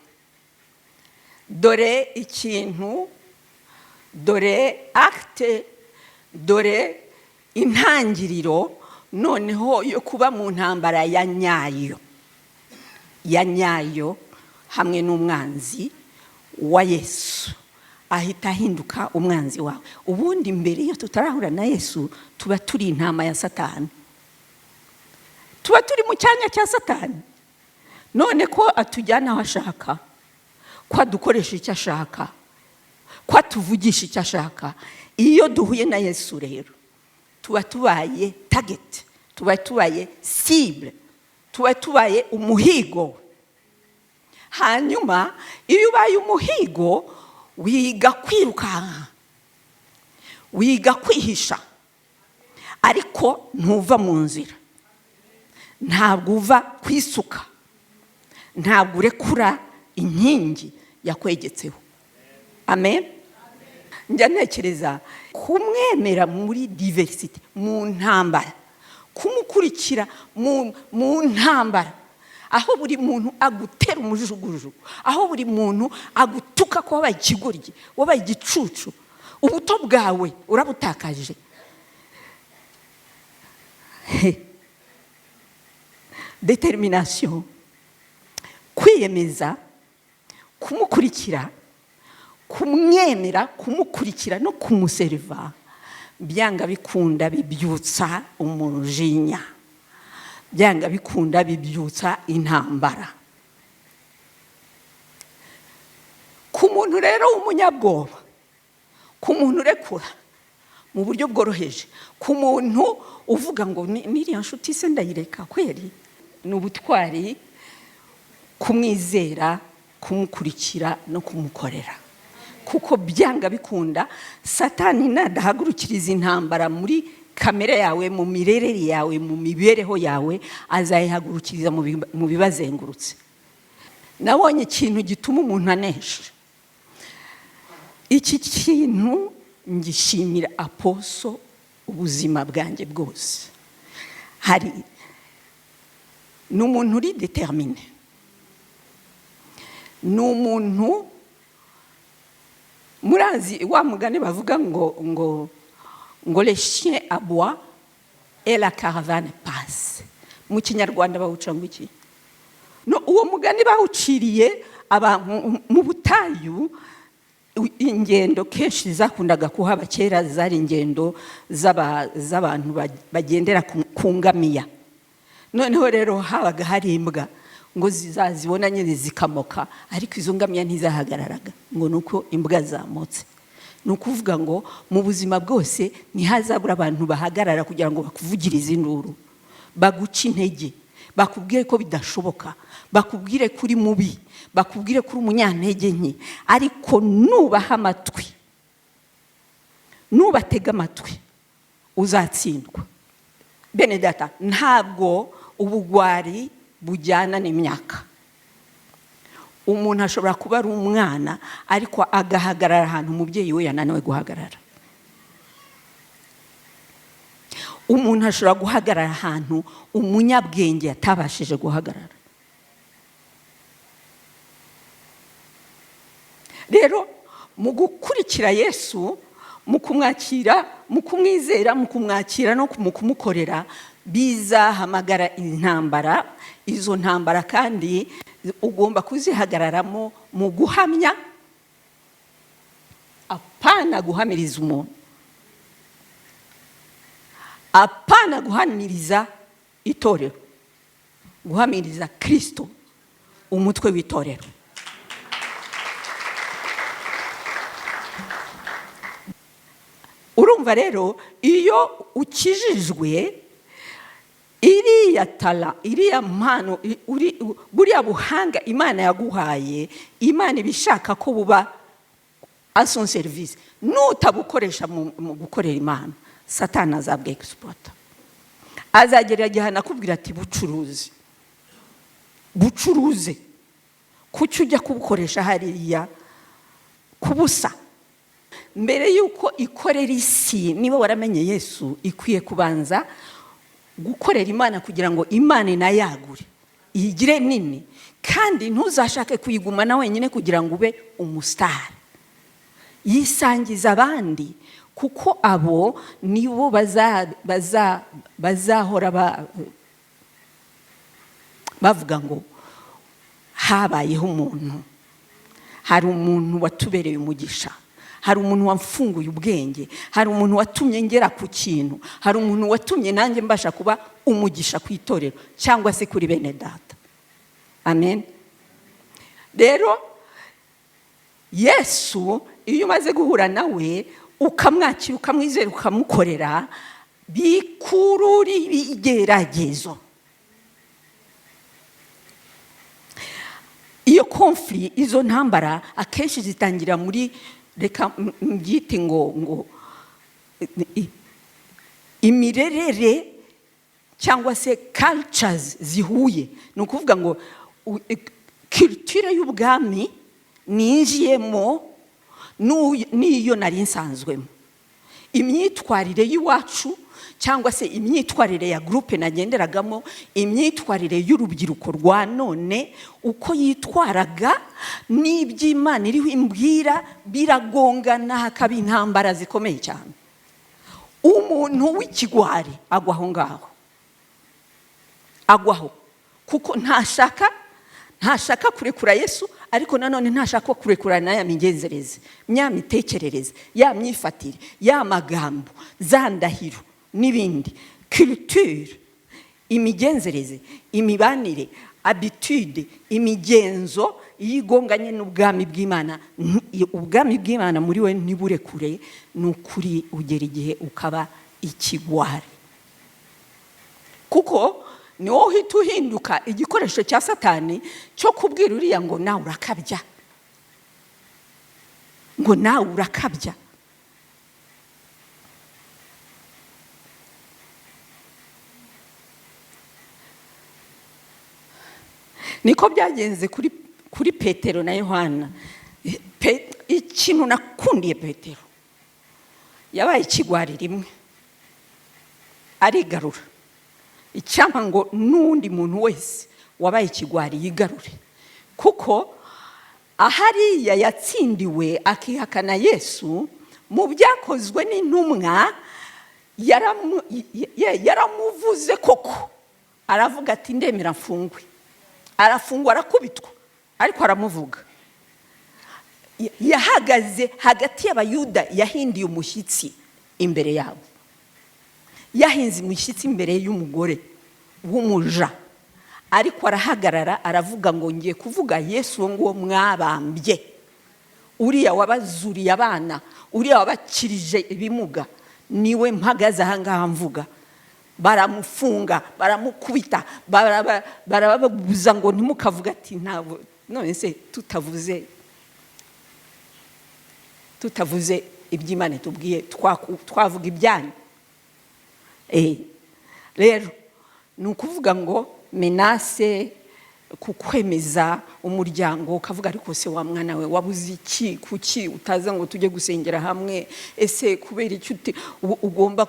Speaker 1: Dore ikintu, dore acte, dore intangiriro noneho yo kuba mu ntambara ya nyayo, ya nyayo hamwe n'umwanzi wa Yesu. Ahita ahinduka umwanzi wawe. Ubundi mbere iyo tutarahura na Yesu, tuba turi intama ya Satani, tuba turi mu cyanya cya Satani. None ko atujyana aho ashaka, ko adukoresha icyo ashaka, ko atuvugisha icyo ashaka, iyo duhuye na Yesu rero tuba tubaye target, tuba tubaye cible, tuba tubaye umuhigo. Hanyuma iyo ubaye umuhigo, wiga kwirukanka, wiga kwihisha, ariko ntuva mu nzira, ntabwo uva ku isuka, ntabwo urekura inkingi yakwegetseho. Amen. Njya ntekereza kumwemera muri diversité, mu ntambara, kumukurikira mu ntambara, aho buri muntu agutera umujugujugu, aho buri muntu agutuka ko wabaye ikigoryi, wabaye igicucu, ubuto bwawe urabutakaje. Détermination, kwiyemeza kumukurikira, kumwemera, kumukurikira no kumuseriva, byanga bikunda bibyutsa umujinya, byanga bikunda bibyutsa intambara. Ku muntu rero w'umunyabwoba, ku muntu urekura mu buryo bworoheje, ku muntu uvuga ngo "N'iriya nshuti se ndayireka kweri?" Ni ubutwari kumwizera, kumukurikira no kumukorera, kuko byanga bikunda Satani nadahagurukiriza intambara muri kamere yawe, mu mirerere yawe, mu mibereho yawe, azayihagurukiriza mu bibazengurutse. Nabonye ikintu gituma umuntu anesha. Iki kintu ngishimira apostle ubuzima bwanjye bwose. Hari ni umuntu uri déterminé, ni umuntu murazi wa mugani bavuga ngo "Les chiens aboient et la caravane passe." Mu Kinyarwanda bawuca ngo iki? No, uwo mugani bawuciriye abantu mu butayu. Ingendo kenshi zakundaga kuhaba kera zari ingendo z'abantu bagendera ku ngamiya. Noneho rero habaga hari imbwa ngo zizazibona nyine zikamoka, ariko izo ngamiya ntizahagararaga ngo ni uko imbwa zamotse. Ni ukuvuga ngo mu buzima bwose ntihazabura abantu bahagarara kugira ngo bakuvugirize induru, baguce intege, bakubwire ko bidashoboka, bakubwire ko uri mubi, bakubwire ko uri umunyantege nke. Ariko nubaha amatwi, nubatega amatwi, uzatsindwa. Bene data, ntabwo ubugwari bujyana n'imyaka. Umuntu ashobora kuba ari umwana ariko agahagarara ahantu umubyeyi we yananiwe guhagarara. Umuntu ashobora guhagarara ahantu umunyabwenge atabashije guhagarara. Rero mu gukurikira Yesu, mu kumwakira, mu kumwizera, mu kumwakira no mu kumukorera, bizahamagara intambara. Izo ntambara kandi ugomba kuzihagararamo mu guhamya, apana guhamiriza umuntu, apana guhamiriza itorero, guhamiriza Kirisito umutwe w'itorero. Urumva rero iyo ukijijwe, iriya talent, iriya mpano, buriya buhanga Imana yaguhaye, Imana iba ishaka ko buba à son service. Nutabukoresha mu gukorera Imana, Satani azabwexploita, azagera igihe anakubwira ati "Bucuruzi, bucuruze, kuki ujya kubukoresha hariya kubusa?" Mbere y'uko ikorera isi, niba waramenye Yesu, ikwiye kubanza gukorera Imana kugira ngo Imana inayagure. iyigire nini, kandi ntuzashake kuyigumana wenyine kugira ngo ube umusitari. Yisangiza abandi, kuko abo nibo bazahora bavuga ngo habayeho umuntu, hari umuntu watubereye umugisha, hari umuntu wamfunguye ubwenge, hari umuntu watumye ngera ku kintu, hari umuntu watumye nanjye mbasha kuba umugisha ku itorero cyangwa se kuri bene data. Amen. Rero Yesu, iyo umaze guhura nawe, ukamwakira, ukamwizera, ukamukorera, bikurura ibigeragezo. Iyo conflit, izo ntambara akenshi zitangira muri, reka mbyite ngo imirerere cyangwa se cultures zihuye. Ni ukuvuga ngo culture y'ubwami ninjiyemo n'iyo nari nsanzwemo, imyitwarire y'iwacu cyangwa se imyitwarire ya groupe nagenderagamo, imyitwarire y'urubyiruko rwa none uko yitwaraga n'iby'Imana iriho imbwira biragongana, hakaba intambara zikomeye cyane. Umuntu w'ikigwari agwa aho ngaho, agwaho kuko ntashaka kurekura Yesu, ariko nanone ntashaka kurekura n'aya migenzereze, ya mitekerereze, ya myifatire, ya magambo, za ndahiro n'ibindi. Culture, imigenzereze, imibanire, habitude, imigenzo, iyo igonganye n'ubwami bw'Imana, ubwami bw'Imana muri we ntiburekure, ni ukuri ugera igihe ukaba ikigwari, kuko ni wowe uhita uhinduka igikoresho cya Satani cyo kubwira uriya ngo nawe urakabya, ngo nawe urakabya. Niko byagenze kuri Petero na Yohana. Ikintu nakundiye Petero, yabaye ikigwari rimwe arigarura. Icyampa ngo n'undi muntu wese wabaye ikigwari yigarure, kuko ahariya yatsindiwe akihakana Yesu mu Byakozwe n'Intumwa, yaramuvuze koko, aravuga ati: "Ndemera mfungwe." Arafungwa, arakubitwa, ariko aramuvuga. Yahagaze hagati y'Abayuda, yahindiye umushyitsi imbere yabo, yahinze umushyitsi imbere y'umugore w'umuja, ariko arahagarara aravuga ngo: "Ngiye kuvuga Yesu uwo nguwo mwabambye, uriya wabazuriye abana, uriya wabakirije ibimuga, niwe mpagaze ahangaha mvuga." Baramufunga, baramukubita, barababuza ngo ntimukavuge. Ati: "Ntabwo, none se tutavuze iby'Imana itubwiye, twavuga ibyanyu?" Rero ni ukuvuga ngo menace kukwemeza umuryango ukavuga: "Ariko se wa mwana we, wabuze iki? Kuki utaza ngo tujye gusengera hamwe? Ese kubera icyo ugomba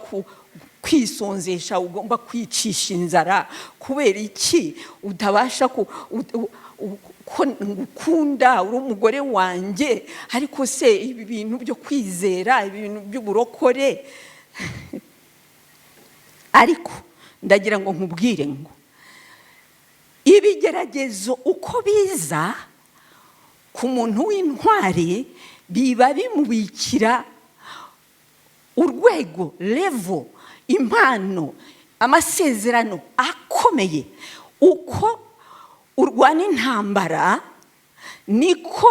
Speaker 1: kwisonzesha, ugomba kwicisha inzara? Kubera iki utabasha ko ngukunda, uri umugore wanjye, ariko se ibi bintu byo kwizera, ibi bintu by'uburokore?" Ariko ndagira ngo nkubwire ngo ibigeragezo uko biza ku muntu w'intwari, biba bimubikira urwego, level, impano, amasezerano akomeye. Uko urwana intambara niko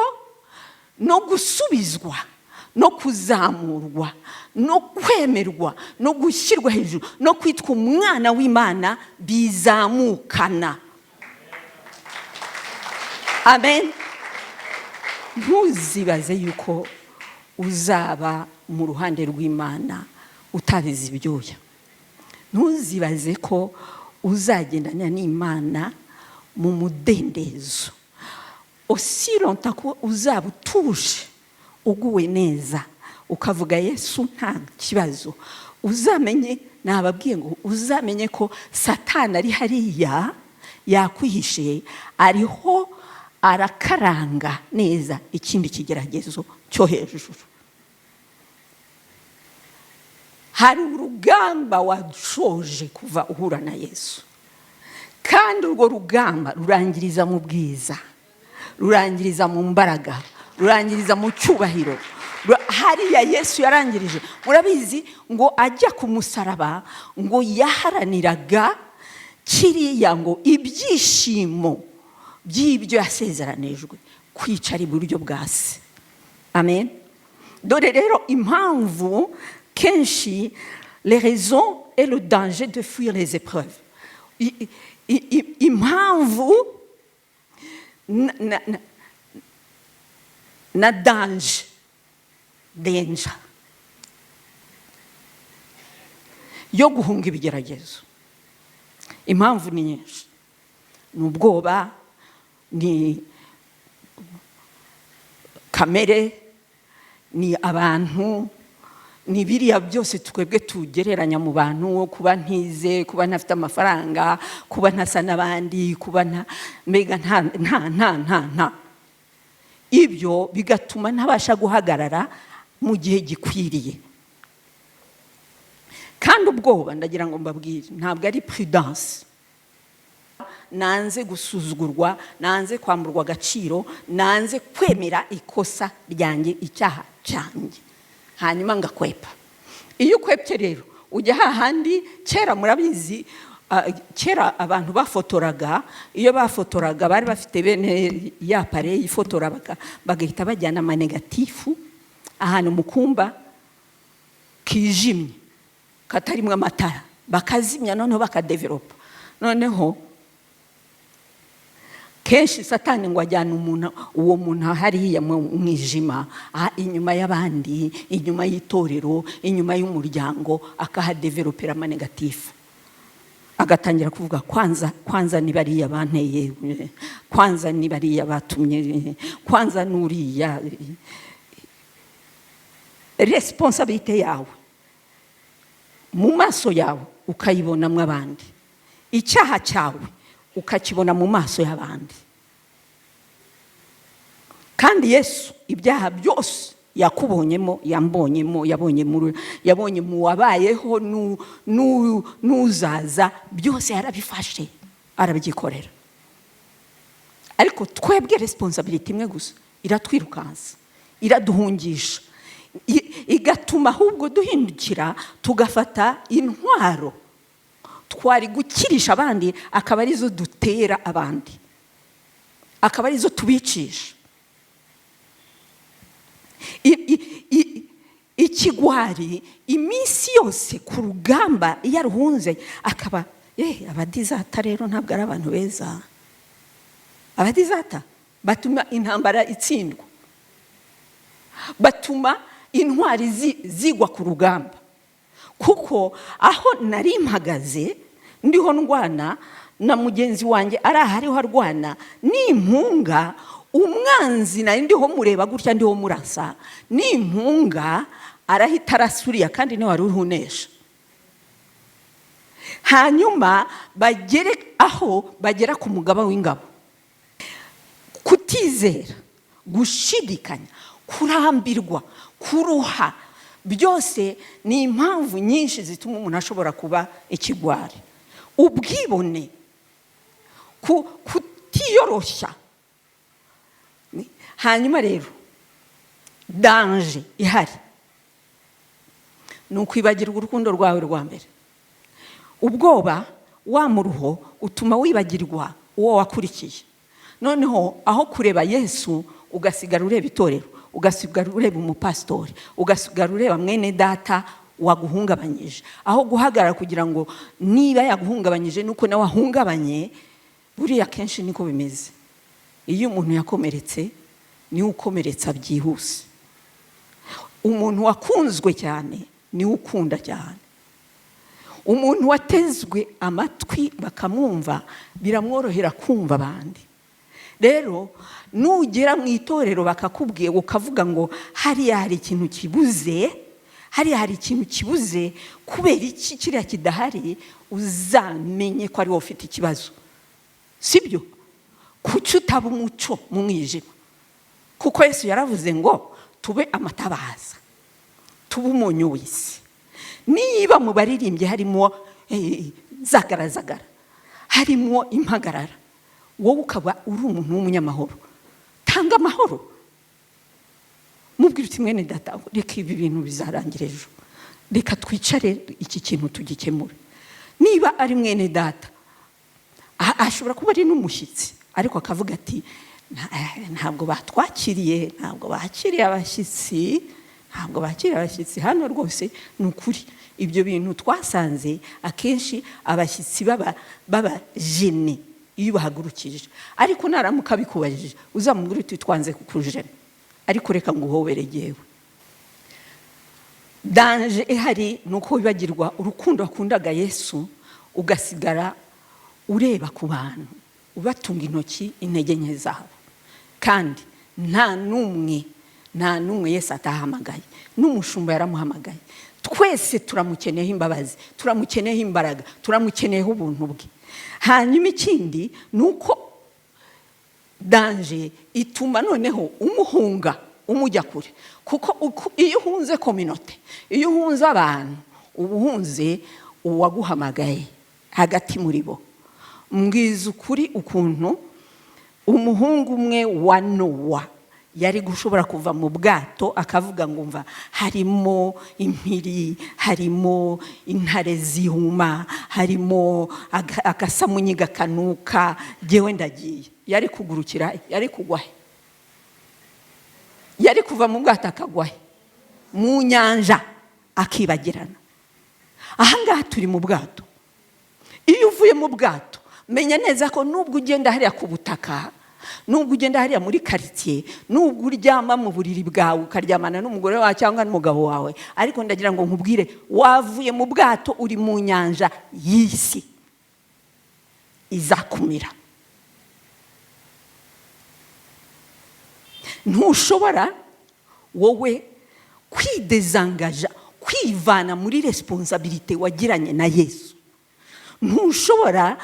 Speaker 1: no gusubizwa, no kuzamurwa, no kwemerwa, no gushyirwa hejuru, no kwitwa umwana w'Imana bizamukana. Amen. Ntuzibaze yuko uzaba mu ruhande rw'Imana utabizi ibyuya. Ntuzibaze ko uzagendana n'Imana mu mudendezo osironta, ko uzaba utuje, uguwe neza, ukavuga Yesu nta kibazo. Uzamenye, nababwiye ngo uzamenye ko Satani ari hariya. Yakwihishe, ariho arakaranga neza ikindi kigeragezo cyo hejuru. Hari urugamba washoje kuva uhura na Yesu, kandi urwo rugamba rurangiriza mu bwiza, rurangiriza mu mbaraga, rurangiriza mu cyubahiro. Hariya Yesu yarangirije, murabizi, ngo ajya ku musaraba, ngo yaharaniraga kiriya, ngo ibyishimo by'ibyo yasezeranijwe, kwicara iburyo bwa Se. Amen. Dore rero impamvu kenshi, les raisons et le danger de fuir les épreuves. Impamvu na danger yo guhunga ibigeragezo. Impamvu ni nyinshi: ni ubwoba, ni kamere, ni abantu, ni biriya byose twebwe tugereranya mu bantu: kuba ntize, kuba ntafite amafaranga, kuba ntasa n'abandi, kuba nta, mbega nta nta nta nta nta. Ibyo bigatuma ntabasha guhagarara mu gihe gikwiriye. Kandi ubwoba, ndagira ngo mbabwire, ntabwo ari prudence. Nanze gusuzugurwa, nanze kwamburwa agaciro, nanze kwemera ikosa ryanjye, icyaha cyanjye, hanyuma ngakwepa. Iyo ukwepye rero ujya hahandi. Kera, murabizi, kera abantu bafotoraga, iyo bafotoraga bari bafite bene ya appareil ifotora, bagahita bajyana ama négatif ahantu mu kumba kijimye katarimo amatara, bakazimya, noneho bakadevelopa. Noneho kenshi Satani ngo ajyana umuntu, uwo muntu hariya mu mwijima, inyuma y'abandi, inyuma y'itorero, inyuma y'umuryango, akahadevelopera ama négatif, agatangira kuvuga: "Kwanza, kwanza ni bariya banteye, kwanza ni bariya batumye, kwanza n'uriya." Responsabilité yawe mu maso yawe ukayibonamo abandi, icyaha cyawe ukakibona mu maso y'abandi. Kandi Yesu ibyaha byose yakubonyemo, yambonyemo, yabonye yabonye mu wabayeho n'uzaza, byose yarabifashe arabyikorera. Ariko twebwe responsabilité imwe gusa iratwirukansa, iraduhungisha, igatuma ahubwo duhindukira tugafata intwaro twari gukirisha abandi, akaba arizo dutera abandi, akaba arizo tubicisha. Ikigwari iminsi yose ku rugamba iyo aruhunze akaba abadizata rero ntabwo ari abantu beza. Abadizata batuma intambara itsindwa, batuma intwari zigwa ku rugamba, kuko aho nari mpagaze ndiho ndwana na mugenzi wanjye ari aha ariho arwana n'impunga, umwanzi nari ndiho mureba gutya, ndiho murasa n'impunga, arahita arasuriya kandi niwe wari uriho unesha. Hanyuma bagere aho bagera ku mugaba w'ingabo. Kutizera, gushidikanya, kurambirwa, kuruha, byose ni impamvu nyinshi zituma umuntu ashobora kuba ikigwari. Ubwibone, kutiyoroshya. Hanyuma rero danger ihari ni ukwibagirwa urukundo rwawe rwa mbere. Ubwoba, wa muruho utuma wibagirwa uwo wakurikiye. Noneho aho kureba Yesu ugasigara ureba itorero, ugasigara ureba umupasitori, ugasigara ureba mwene data waguhungabanyije, aho guhagarara kugira ngo niba yaguhungabanyije nuko nawe ahungabanye. Buriya kenshi niko bimeze: iyo umuntu yakomeretse niwe ukomeretsa byihuse, umuntu wakunzwe cyane niwe ukunda cyane, umuntu watezwe amatwi bakamwumva biramworohera kumva abandi. Rero nugera mu itorero bakakubwira, ukavuga ngo hariya hari ikintu kibuze, hariya hari ikintu kibuze, kubera iki kiriya kidahari, uzamenye ko ari wowe ufite ikibazo. Sibyo? Kuki utaba umucyo mu mwijima? Kuko Yesu yaravuze ngo tube amatabaza, tube umunyu w'isi. Niba mu baririmbyi harimo zagarazagara, harimo impagarara, wowe ukaba uri umuntu w'umunyamahoro, tanga amahoro. Mubwira uti: "Mwene data, reka ibi bintu bizarangira ejo, reka twicare iki kintu tugikemure." Niba ari mwene data, ashobora kuba ari n'umushyitsi, ariko akavuga ati: "Ntabwo batwakiriye, ntabwo bakiriye abashyitsi, ntabwo bakiriye abashyitsi hano rwose." Ni ukuri, ibyo bintu twasanze akenshi abashyitsi baba gêné iyo bahagurukije. Ariko naramuka abikubajije, uzamubwira uti: "Twanze kukujena, ariko reka nguhobere jyewe." Danger ihari ni uko wibagirwa urukundo wakundaga Yesu, ugasigara ureba ku bantu, ubatunga intoki intege nke zabo. Kandi nta n'umwe, nta n'umwe Yesu atahamagaye. N'umushumba yaramuhamagaye. Twese turamukeneyeho imbabazi, turamukeneyeho imbaraga, turamukeneyeho ubuntu bwe. Hanyuma ikindi ni uko danger ituma noneho umuhunga, umujya kure, kuko iyo uhunze communauté, iyo uhunze abantu, uba uhunze uwaguhamagaye hagati muri bo. Mbwiza ukuri, ukuntu umuhungu umwe wa Nowa yari gushobora kuva mu bwato akavuga ngo: "Mva, harimo impiri, harimo intare zihuma, harimo agasamunyi gakanuka, jyewe ndagiye." Yari kugurukira, yari kugwa he? Yari kuva mu bwato akagwa he? Mu nyanja, akibagirana. Ahangaha turi mu bwato. Iyo uvuye mu bwato, menya neza ko nubwo ugenda hariya ku butaka, nubwo ugenda hariya muri karitsiye, nubwo uryama mu buriri bwawe, ukaryamana n'umugore wawe cyangwa n'umugabo wawe, ariko ndagira ngo nkubwire, wavuye mu bwato, uri mu nyanja y'isi izakumira. Ntushobora wowe kwidezangaja, kwivana muri responsabilité wagiranye na Yesu. Ntushobora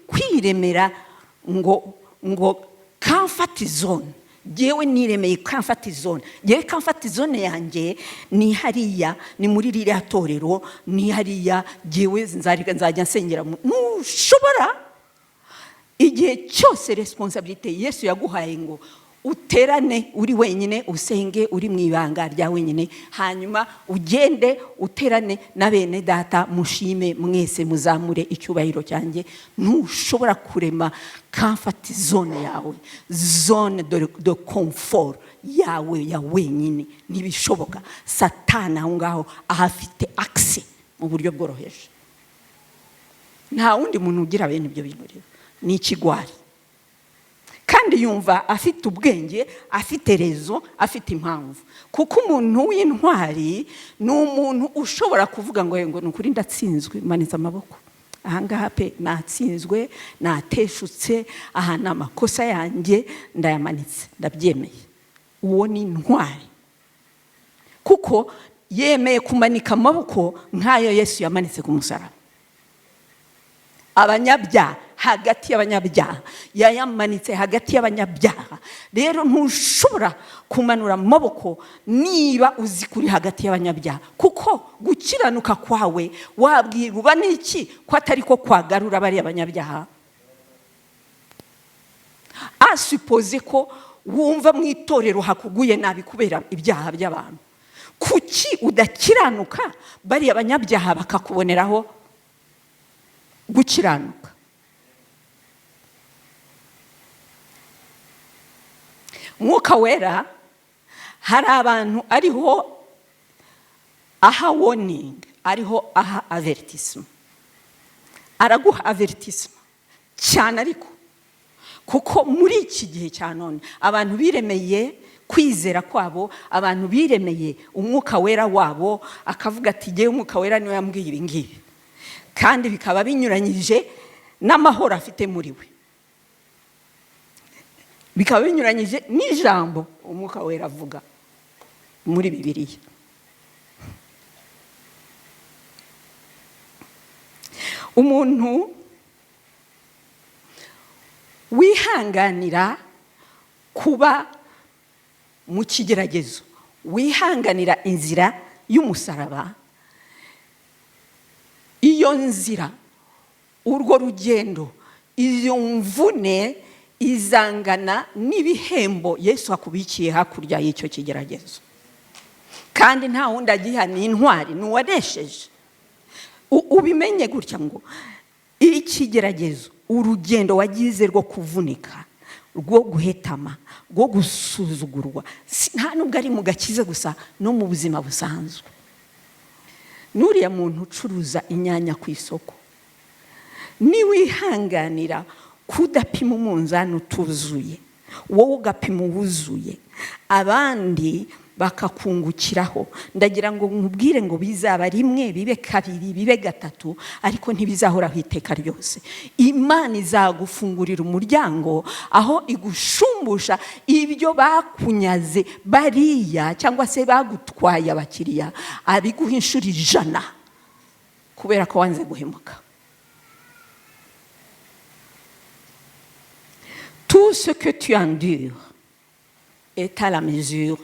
Speaker 1: kwiremera ngo comfort zone. Yewe, niremeye comfort zone, yewe, comfort zone yanjye ni hariya, ni muri ririya torero, ni hariya yewe nzajya nsengera. Ntushobora. Igihe cyose responsabilité Yesu yaguhaye ngo uterane uri wenyine, usenge uri mu ibanga rya wenyine, hanyuma ugende uterane na bene data, mushime mwese, muzamure icyubahiro cyanjye. Ntushobora kurema comfort zone yawe, zone de confort yawe ya wenyine, ntibishoboka. Satani aho ngaho ahafite accès mu buryo bworoheje. Nta wundi muntu ugira bene ibyo bintu. Rero ni ikigwari, kandi yumva afite ubwenge, afite raison, afite impamvu. Kuko umuntu w'intwari ni umuntu ushobora kuvuga ngo: "Ni ukuri ndatsinzwe, manitse amaboko ahangaha pe, natsinzwe, nateshutse, aha ni amakosa yanjye, ndayamanitse, ndabyemeye." Uwo ni intwari, kuko yemeye kumanika amaboko nk'ayo Yesu yamanitse ku musaraba. Abanyabyaha, hagati y'abanyabyaha, yayamanitse hagati y'abanyabyaha. Rero ntushobora kumanura amaboko niba uzi kuri hagati y'abanyabyaha, kuko gukiranuka kwawe wabwirwa n'iki ko atari ko kwagarura bariya banyabyaha? À supposer ko wumva mu itorero hakuguye nabi kubera ibyaha by'abantu, kuki udakiranuka, bariya banyabyaha bakakuboneraho gukiranuka? Mwuka Wera hari abantu ariho aha warning, ariho aha avertissement. Araguha avertissement cyane, ariko kuko muri iki gihe cya none abantu biremeye kwizera kwabo, abantu biremeye Umwuka Wera wabo, akavuga ati: "Ngewe Umwuka Wera niwe yambwiye ibi ngibi," kandi bikaba binyuranyije n'amahoro afite muri we, bikaba binyuranyije n'ijambo Umwuka Wera avuga muri Bibiliya. Umuntu Niwihanganira kuba mu kigeragezo, wihanganira inzira y'umusaraba, iyo nzira, urwo rugendo, iyo mvune izangana n'ibihembo Yesu akubikiye hakurya y'icyo kigeragezo. Kandi nta wundi agiha, ni intwari, ni uwanesheje. Ubimenye gutya ngo ikigeragezo, urugendo wagize rwo kuvunika, rwo guhetama, rwo gusuzugurwa, nta nubwo ari mu gakiza gusa, no mu buzima busanzwe. N'uriya muntu ucuruza inyanya ku isoko, niwihanganira kudapima umunzani utuzuye, wowe ugapima uwuzuye, abandi bakakungukiraho, ndagira ngo nkubwire ngo bizaba rimwe, bibe kabiri, bibe gatatu, ariko ntibizahoraho iteka ryose. Imana izagufungurira umuryango aho igushumbusha ibyo bakunyaze bariya, cyangwa se bagutwaye abakiriya, abiguha inshuro 100 kubera ko wanze guhemuka. Tout ce que tu endures est à la mesure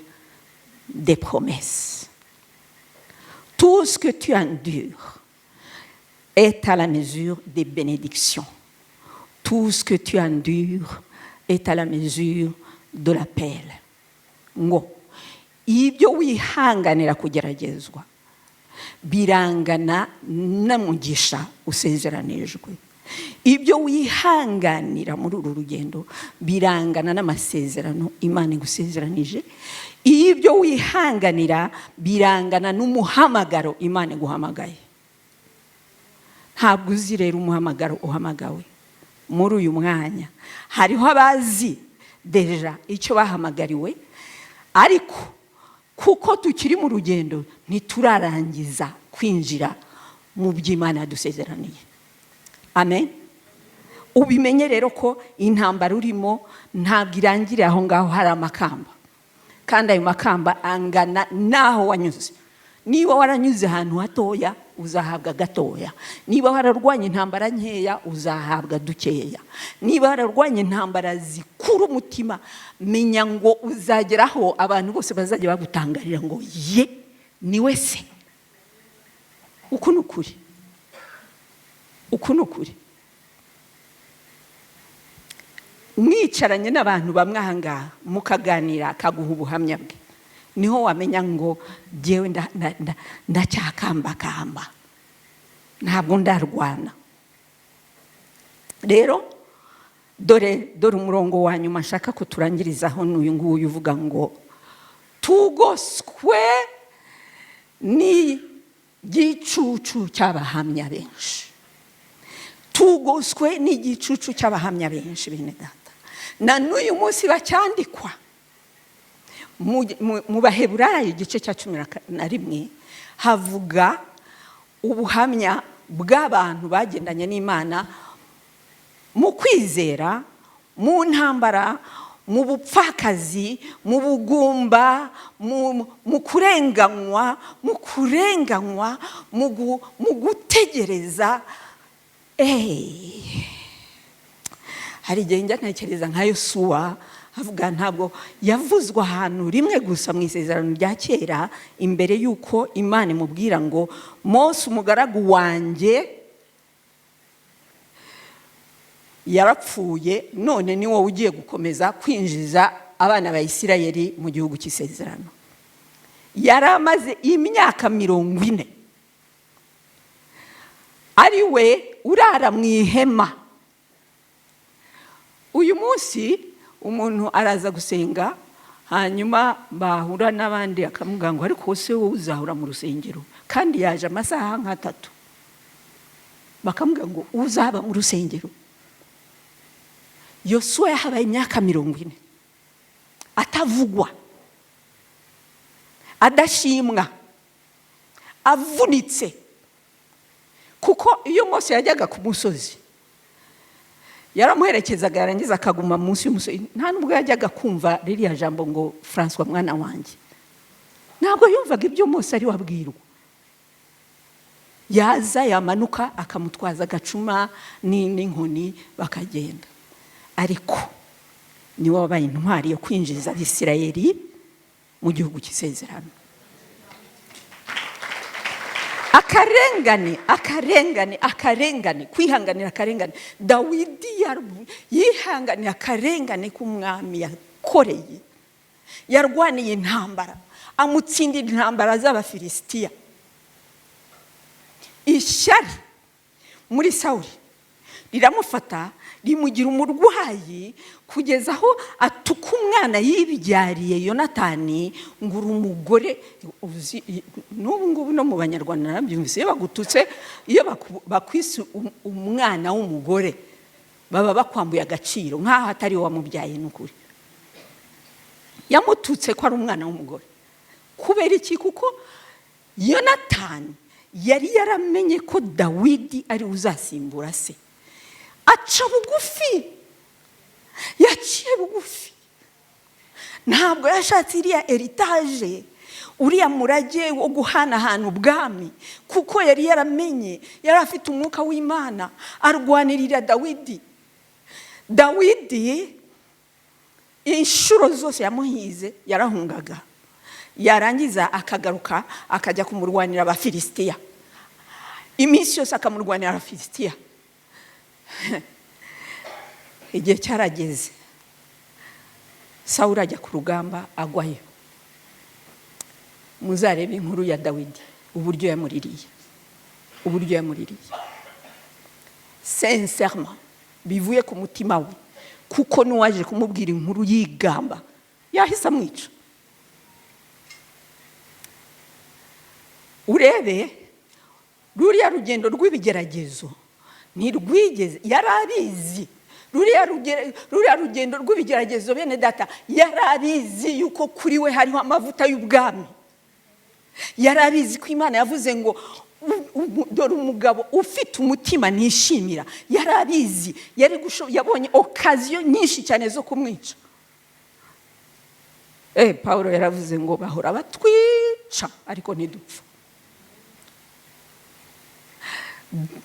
Speaker 1: des promesses. Tout ce que tu endures est à la mesure des bénédictions. Tout ce que tu endures est à la mesure de l'appel. Ngo ibyo wihanganira kugeragezwa birangana n'umugisha usezeranijwe. Ibyo wihanganira muri uru rugendo birangana n'amasezerano Imana igusezeranije. Ibyo wihanganira birangana n'umuhamagaro Imana iguhamagaye. Ntabwo uzi rero umuhamagaro uhamagawe muri uyu mwanya. Hariho abazi déjà icyo bahamagariwe, ariko kuko tukiri mu rugendo ntiturarangiza kwinjira mu by'Imana yadusezeraniye. Amen. Ubimenye rero ko intambara urimo ntabwo irangiriye aho ngaho, hari amakamba, kandi ayo makamba angana n'aho wanyuze. Niba waranyuze ahantu hatoya, uzahabwa gatoya. Niba wararwanye intambara nkeya, uzahabwa dukeya. Niba wararwanye intambara zikura umutima, menya ngo uzageraho abantu bose bazajya bagutangarira ngo ye niwe se. Uku ni ukuri, uku ni ukuri. Mwicaranye n'abantu bamwe aha ngaha mukaganira, akaguha ubuhamya bwe, niho wamenya ngo jyewe ndacyakambakamba, ntabwo ndarwana. Rero dore umurongo wa nyuma nshaka ko turangirizaho ni uyu nguyu uvuga ngo tugoswe n'igicucu cy'abahamya benshi. Tugoswe n'igicucu cy'abahamya benshi, bene data, na n'uyu munsi bacyandikwa mu Baheburayo igice cya 11, havuga ubuhamya bw'abantu bagendanye n'Imana mu kwizera, mu ntambara, mu bupfakazi, mu bugumba, mu kurenganywa, mu kurenganywa, mu gutegereza. Hari igihe njya ntekereza nka Yosuwa, avuga ntabwo yavuzwe ahantu rimwe gusa mu isezerano rya kera imbere y'uko Imana imubwira ngo Mose umugaragu wanjye yarapfuye, none ni wowe ugiye gukomeza kwinjiza abana ba Isirayeli mu gihugu cy'isezerano. Yari amaze imyaka 40 ari we urara mu ihema. Uyu munsi umuntu araza gusenga, hanyuma bahura n'abandi akamubwira ngo ariko se wowe uzahura mu rusengero, kandi yaje amasaha nk'atatu, bakamubwira ngo uzaba mu rusengero. Yosuwa yahabaye imyaka 40 atavugwa, adashimwa, avunitse, kuko iyo Mose yajyaga ku musozi yaramuherekezaga, yarangiza akaguma munsi y'umusozi. Nta nubwo yajyaga kumva ririya jambo ngo Francois mwana wanjye, ntabwo yumvaga ibyo Mose ari wabwirwa. Yaza yamanuka akamutwaza agacuma n'inkoni bakagenda. Ariko niwe wabaye intwari yo kwinjiza Abisirayeli mu gihugu cy'isezerano. Akarengane, akarengane, akarengane, kwihanganira akarengane. Dawidi yihanganiye akarengane k'umwami yakoreye, yarwaniye intambara, amutsindira intambara z'Abafilisitiya. Ishyari muri Sawuri riramufata, rimugira umurwayi, kugeza aho atuka umwana yibyariye Yonatani ngo uri umugore. Uzi, n'ubu ngubu no mu Banyarwanda narabyumvise, iyo bagututse, iyo bakwise umwana w'umugore, baba bakwambuye agaciro nk'aho atari we wamubyaye. Ni ukuri, yamututse ko ari umwana w'umugore. Kubera iki? Kuko Yonatani yari yaramenye ko Dawidi ari we uzasimbura se. Aca bugufi, yaciye bugufi, ntabwo yashatse iriya héritage, uriya murage wo guhanahana ubwami, kuko yari yaramenye, yari afite umwuka w'Imana, arwanirira Dawidi. Dawidi inshuro zose yamuhize yarahungaga, yarangiza akagaruka, akajya kumurwanira Abafilisitiya, iminsi yose akamurwanira Abafilisitiya. Igihe cyarageze, Sawuri ajya ku rugamba, agwayo. Muzarebe inkuru ya Dawidi, uburyo yamuririye, uburyo yamuririye sincèrement, bivuye ku mutima we, kuko n'uwaje kumubwira inkuru yigamba yahise amwica. Urebe ruriya rugendo rw'ibigeragezo, ntirwigeze, yari abizi. Ruriya rugendo rw'ibigeragezo, bene data, yari abizi yuko kuri we hariho amavuta y'ubwami. Yari abizi ko Imana yavuze ngo "Dore umugabo ufite umutima nishimira." Yari abizi, yabonye occasion nyinshi cyane zo kumwica. Paul yaravuze ngo bahora batwica ariko ntidupfa.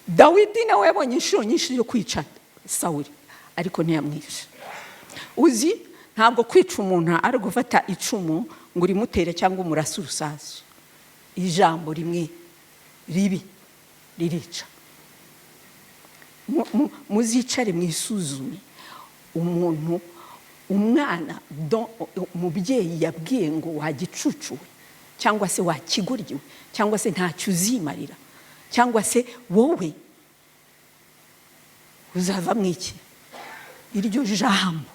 Speaker 1: Dawidi nawe yabonye inshuro nyinshi yo kwica Sawuri, ariko ntiyamwishe. Uzi, ntabwo kwica umuntu ari gufata icumu ngo urimutere cyangwa umurase urusasu. Ijambo rimwe ribi ririca. Muzicare mwisuzume. Umuntu, umwana umubyeyi yabwiye ngo wagicucuwe, cyangwa se wakigoryiwe, cyangwa se ntacyo uzimarira, cyangwa se wowe uzava mu iki, iryo jambo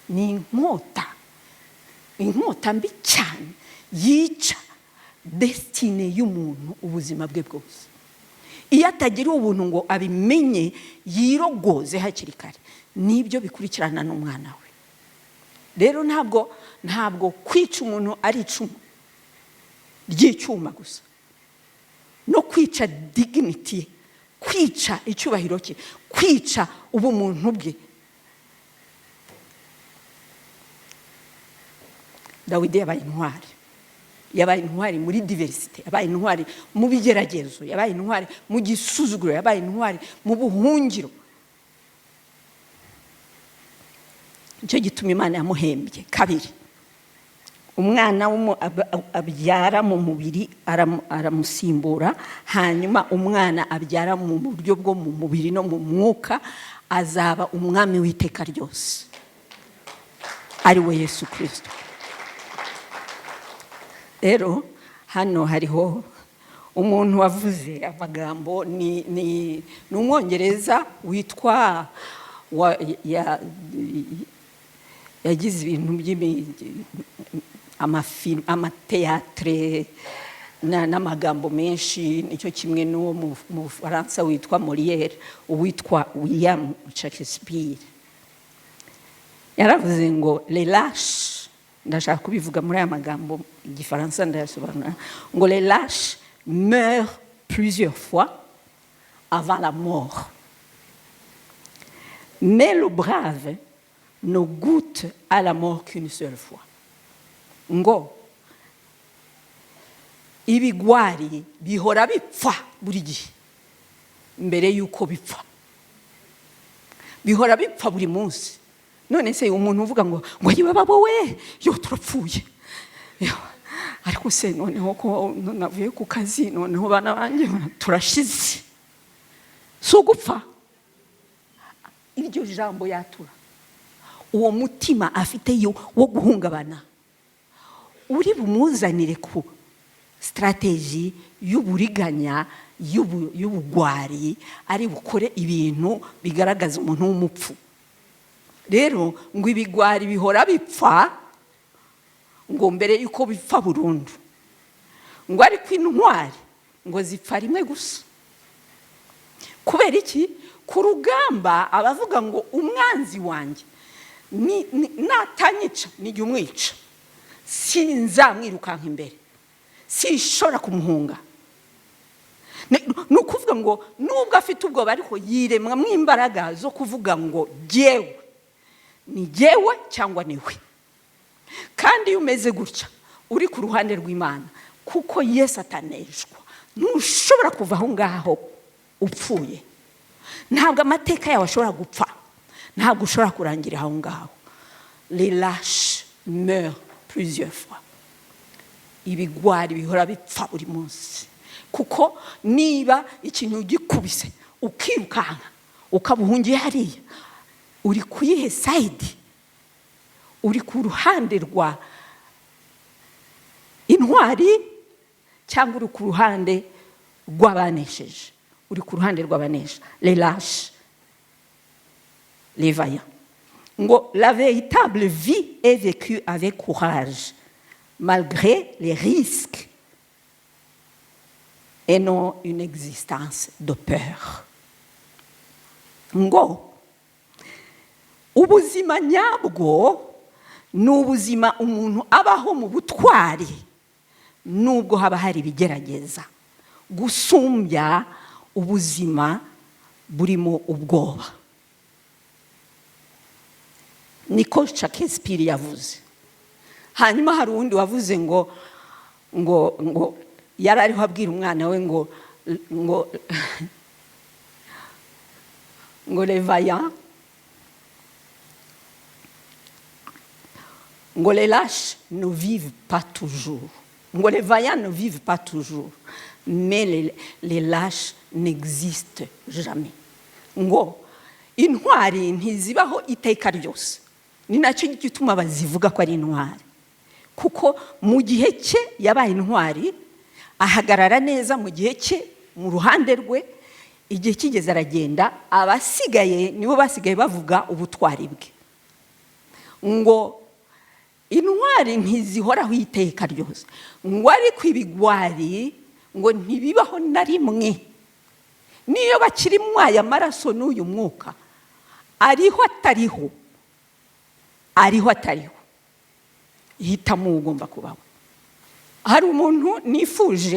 Speaker 1: ni inkota, inkota mbi cyane yica destinée y'umuntu ubuzima bwe bwose, iyo atagira ubuntu ngo abimenye, yirogoze hakiri kare. Nibyo bikurikirana n'umwana we. Rero ntabwo kwica umuntu ari icumu ry'icyuma gusa, no kwica dignity ye, kwica icyubahiro cye, kwica ubumuntu bwe. Dawidi yabaye intwari, yabaye intwari muri diversité, yabaye intwari mu bigeragezo, yabaye intwari mu gisuzuguro, yabaye intwari mu buhungiro. Nicyo gituma Imana yamuhembye kabiri. Umwana abyara mu mubiri aramusimbura, hanyuma umwana abyara mu buryo bwo mu mubiri no mu mwuka azaba umwami w'iteka ryose, ari we Yesu Kirisito. Rero hano hariho umuntu wavuze amagambo, ni Umwongereza witwa yagize ibintu amateatre n'amagambo menshi, nicyo kimwe n'uwo mu Bufaransa witwa Molière, uwitwa William Shakespeare. Yaravuze ngo les lâches, ndashaka kubivuga muri aya magambo, Igifaransa ndayasobanura, ngo les lâches meurent plusieurs fois avant la mort, mais le brave ne goûte à la mort qu'une seule fois. Ngo ibigwari bihora bipfa buri gihe mbere y'uko bipfa. Bihora bipfa buri munsi. None se umuntu uvuga ngo yibaba we, yo turapfuye. Yo, ariko se noneho ko navuye ku kazi, noneho bana banjye turashize, si ugupfa? Iryo jambo yatura, uwo mutima afite yo wo guhungabana uri bumuzanire ku stratégie y'uburiganya, y'ubugwari, ari bukore ibintu bigaragaza umuntu w'umupfu. Rero ngo ibigwari bihora bipfa ngo mbere y'uko bipfa burundu, ngo ariko intwari ngo zipfa rimwe gusa. Kubera iki? Ku rugamba abavuga ngo umwanzi wanjye natanyica nijya umwica, sinzamwirukanka imbere, sinshobora kumuhunga. Ni ukuvuga ngo nubwo afite ubwoba, ariko yiremwamo imbaraga zo kuvuga ngo jyewe ni jyewe cyangwa ni we. Kandi iyo umeze gutya, uri ku ruhande rw'Imana, kuko Yesu ataneshwa, ntushobora kuva aho ngaho upfuye. Ntabwo amateka yawe ashobora gupfa, ntabwo ushobora kurangira aho ngaho. Les lâches meurent plusieurs fois. Ibigwari bihora bipfa buri munsi, kuko niba ikintu ugikubise ukirukanka, ukaba uhungiye hariya, uri ku yihe side? Uri ku ruhande rwa intwari cyangwa uri ku ruhande rw'abanesheje? Uri ku ruhande rw'abanesha. Les lâches, les vaillants. Ngo la véritable vie est vécue avec courage malgré les risques et non une existence de peur. Ngo ubuzima nyabwo ni ubuzima umuntu abaho mu butwari nubwo haba hari ibigerageza, gusumbya ubuzima burimo ubwoba. Niko Shakespeare yavuze. Hanyuma hari uwundi wavuze ngo yari ariho abwira umwana we ngo les vaillants, ngo les lâches ne vivent pas toujours, ngo les vaillants ne vivent pas toujours, mais les lâches n'existent jamais. Ngo intwari ntizibaho iteka ryose. Ni nacyo gituma bazivuga ko ari intwari, kuko mu gihe cye yabaye intwari, ahagarara neza mu gihe cye mu ruhande rwe. Igihe kigeze aragenda, abasigaye nibo basigaye bavuga ubutwari bwe. Ngo intwari ntizihoraho iteka ryose, ngo ariko ibigwari ngo ntibibaho na rimwe. Niyo bakiri aya maraso n'uyu mwuka, ariho atariho, ariho atariho, hitamo uwo ugomba kubaho. Hari umuntu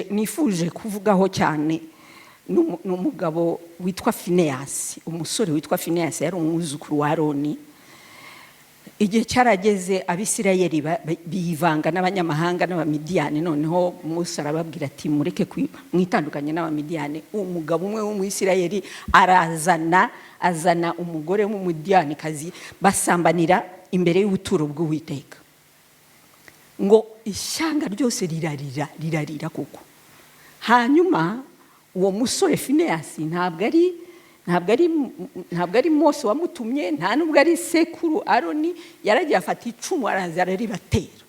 Speaker 1: nifuje kuvugaho cyane, ni umugabo witwa Fineyasi, umusore witwa Fineyasi, yari umwuzukuru wa Aroni. Igihe cyarageze, Abisirayeli bivanga n'abanyamahanga n'Abamidiyani. Noneho Mose arababwira ati: "Mureke mwitandukanye n'Abamidiyani." Umugabo umwe w'Umwisirayeli arazana azana umugore w'Umumidiyanikazi, basambanira imbere y'ubuturo bw'Uwiteka. Ngo ishyanga ryose rirarira, rirarira kuko. Hanyuma uwo musore Fineyasi, ntabwo ari Mose wamutumye, nta nubwo ari sekuru Aroni, yaragiye afata icumu, araza araribatera.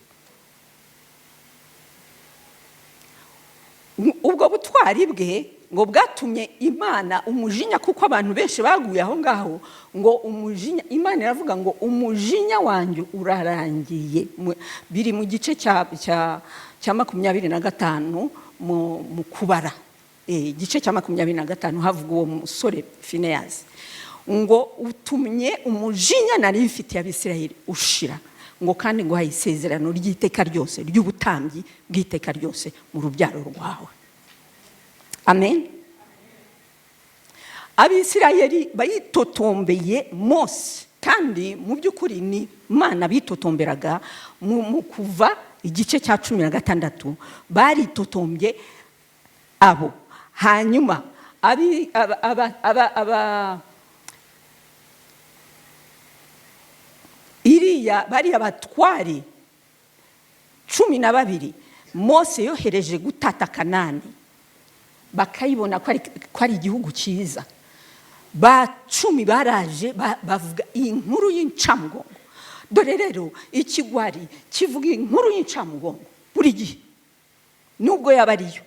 Speaker 1: Ubwo butwari bwe ngo bwatumye Imana umujinya, kuko abantu benshi baguye aho ngaho. Ngo umujinya, Imana iravuga ngo umujinya wanjye urarangiye. Biri mu gice cya 25 mu Kubara. Igice cya 25 havuga uwo musore Fineyasi, ngo utumye umujinya nari mfitiye Abisirayeli ushira, ngo kandi ngo isezerano ry'iteka ryose ry'ubutambyi bw'iteka ryose mu rubyaro rwawe. Amen. Abisirayeli bayitotombeye Mose, kandi mu by'ukuri ni Imana bitotomberaga. Mu Kuva igice cya 16 baritotombye abo. Hanyuma Buriya bariya batware 12 Mose yohereje gutata Kanani, bakayibona ko ari igihugu cyiza, ba 10 baraje bavuga inkuru y'incamugongo. Dore rero ikigwari kivuga inkuru y'incamugongo buri gihe, nubwo yaba ariyo.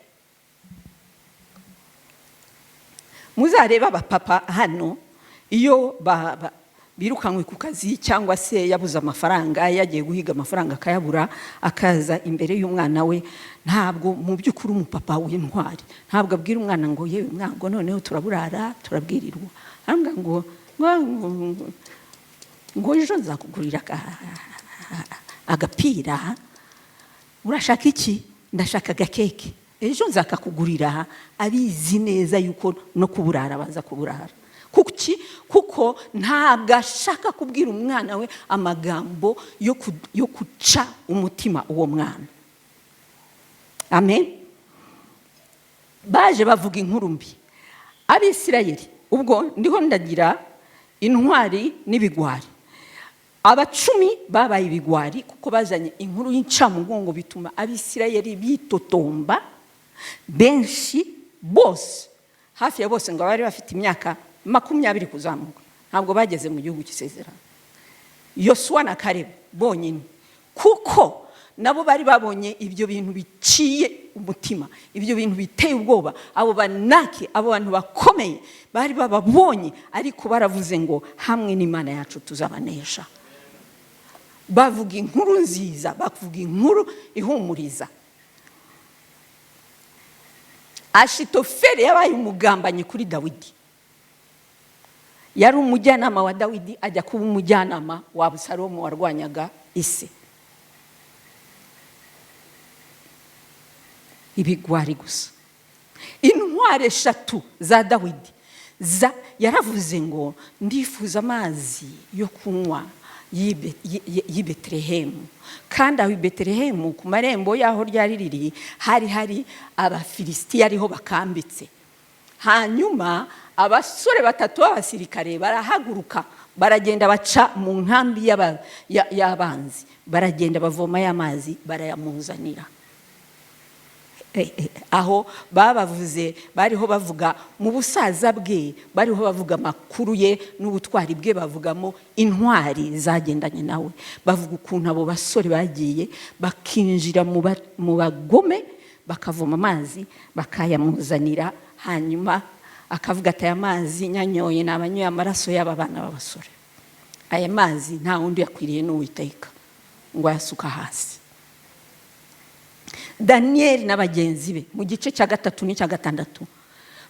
Speaker 1: Muzareba abapapa hano iyo birukanywe ku kazi cyangwa se yabuze amafaranga, yagiye guhiga amafaranga akayabura, akaza imbere y'umwana we, ntabwo mu by'ukuri umupapa w'intwari ntabwo abwira umwana ngo yewe mwango noneho turaburara turabwirirwa, arambwira ngo ngo ejo nzakugurira agapira, urashaka iki? Ndashaka agakeke, ejo nzakakugurira. Abizi neza yuko no kuburara baza kuburara. Kuki? Kuko ntabwo ashaka kubwira umwana we amagambo yo guca umutima uwo mwana. Amen. Baje bavuga inkuru mbi. Abisirayeli, ubwo ndiho ndagira intwari n'ibigwari. Abacumi babaye ibigwari kuko bazanye inkuru y'incamugongo, bituma Abisirayeli bitotomba benshi, bose hafi ya bose ngo bari bafite imyaka 20 kuzamuka, ntabwo bageze mu gihugu cy'isezerano. Yosuwa na Kalebu bonyine, kuko nabo bari babonye ibyo bintu biciye umutima, ibyo bintu biteye ubwoba, abo banaki, abo bantu bakomeye bari bababonye, ariko baravuze ngo hamwe n'Imana yacu tuzabanesha. Bavuga inkuru nziza, bavuga inkuru ihumuriza. Ashitofeli yabaye umugambanyi kuri Dawidi. Yari umujyanama wa Dawidi, ajya kuba umujyanama wa Abusalomu warwanyaga ise. Ibigwari gusa. Intwari 3 za Dawidi yaravuze ngo ndifuza amazi yo kunywa y'i Betelehemu. Kandi aho i Betelehemu ku marembo y'aho ryari riri hari hari Abafilisitiya ariho bakambitse. Hanyuma abasore 3 b'abasirikare barahaguruka, baragenda baca mu nkambi y'abanzi, baragenda bavoma ya mazi barayamuzanira. Aho babavuze bariho bavuga mu busaza bwe, bariho bavuga amakuru ye n'ubutwari bwe, bavugamo intwari zagendanye nawe, bavuga ukuntu abo basore bagiye bakinjira mu bagome, bakavoma amazi bakayamuzanira, hanyuma akavuga ati aya mazi nyanyoye ni abanyoye amaraso y'aba bana b'abasore, aya mazi nta wundi yakwiriye n'Uwiteka, ngo ayasuka hasi. Daniel na bagenzi be mu gice cya 3 n'icya 6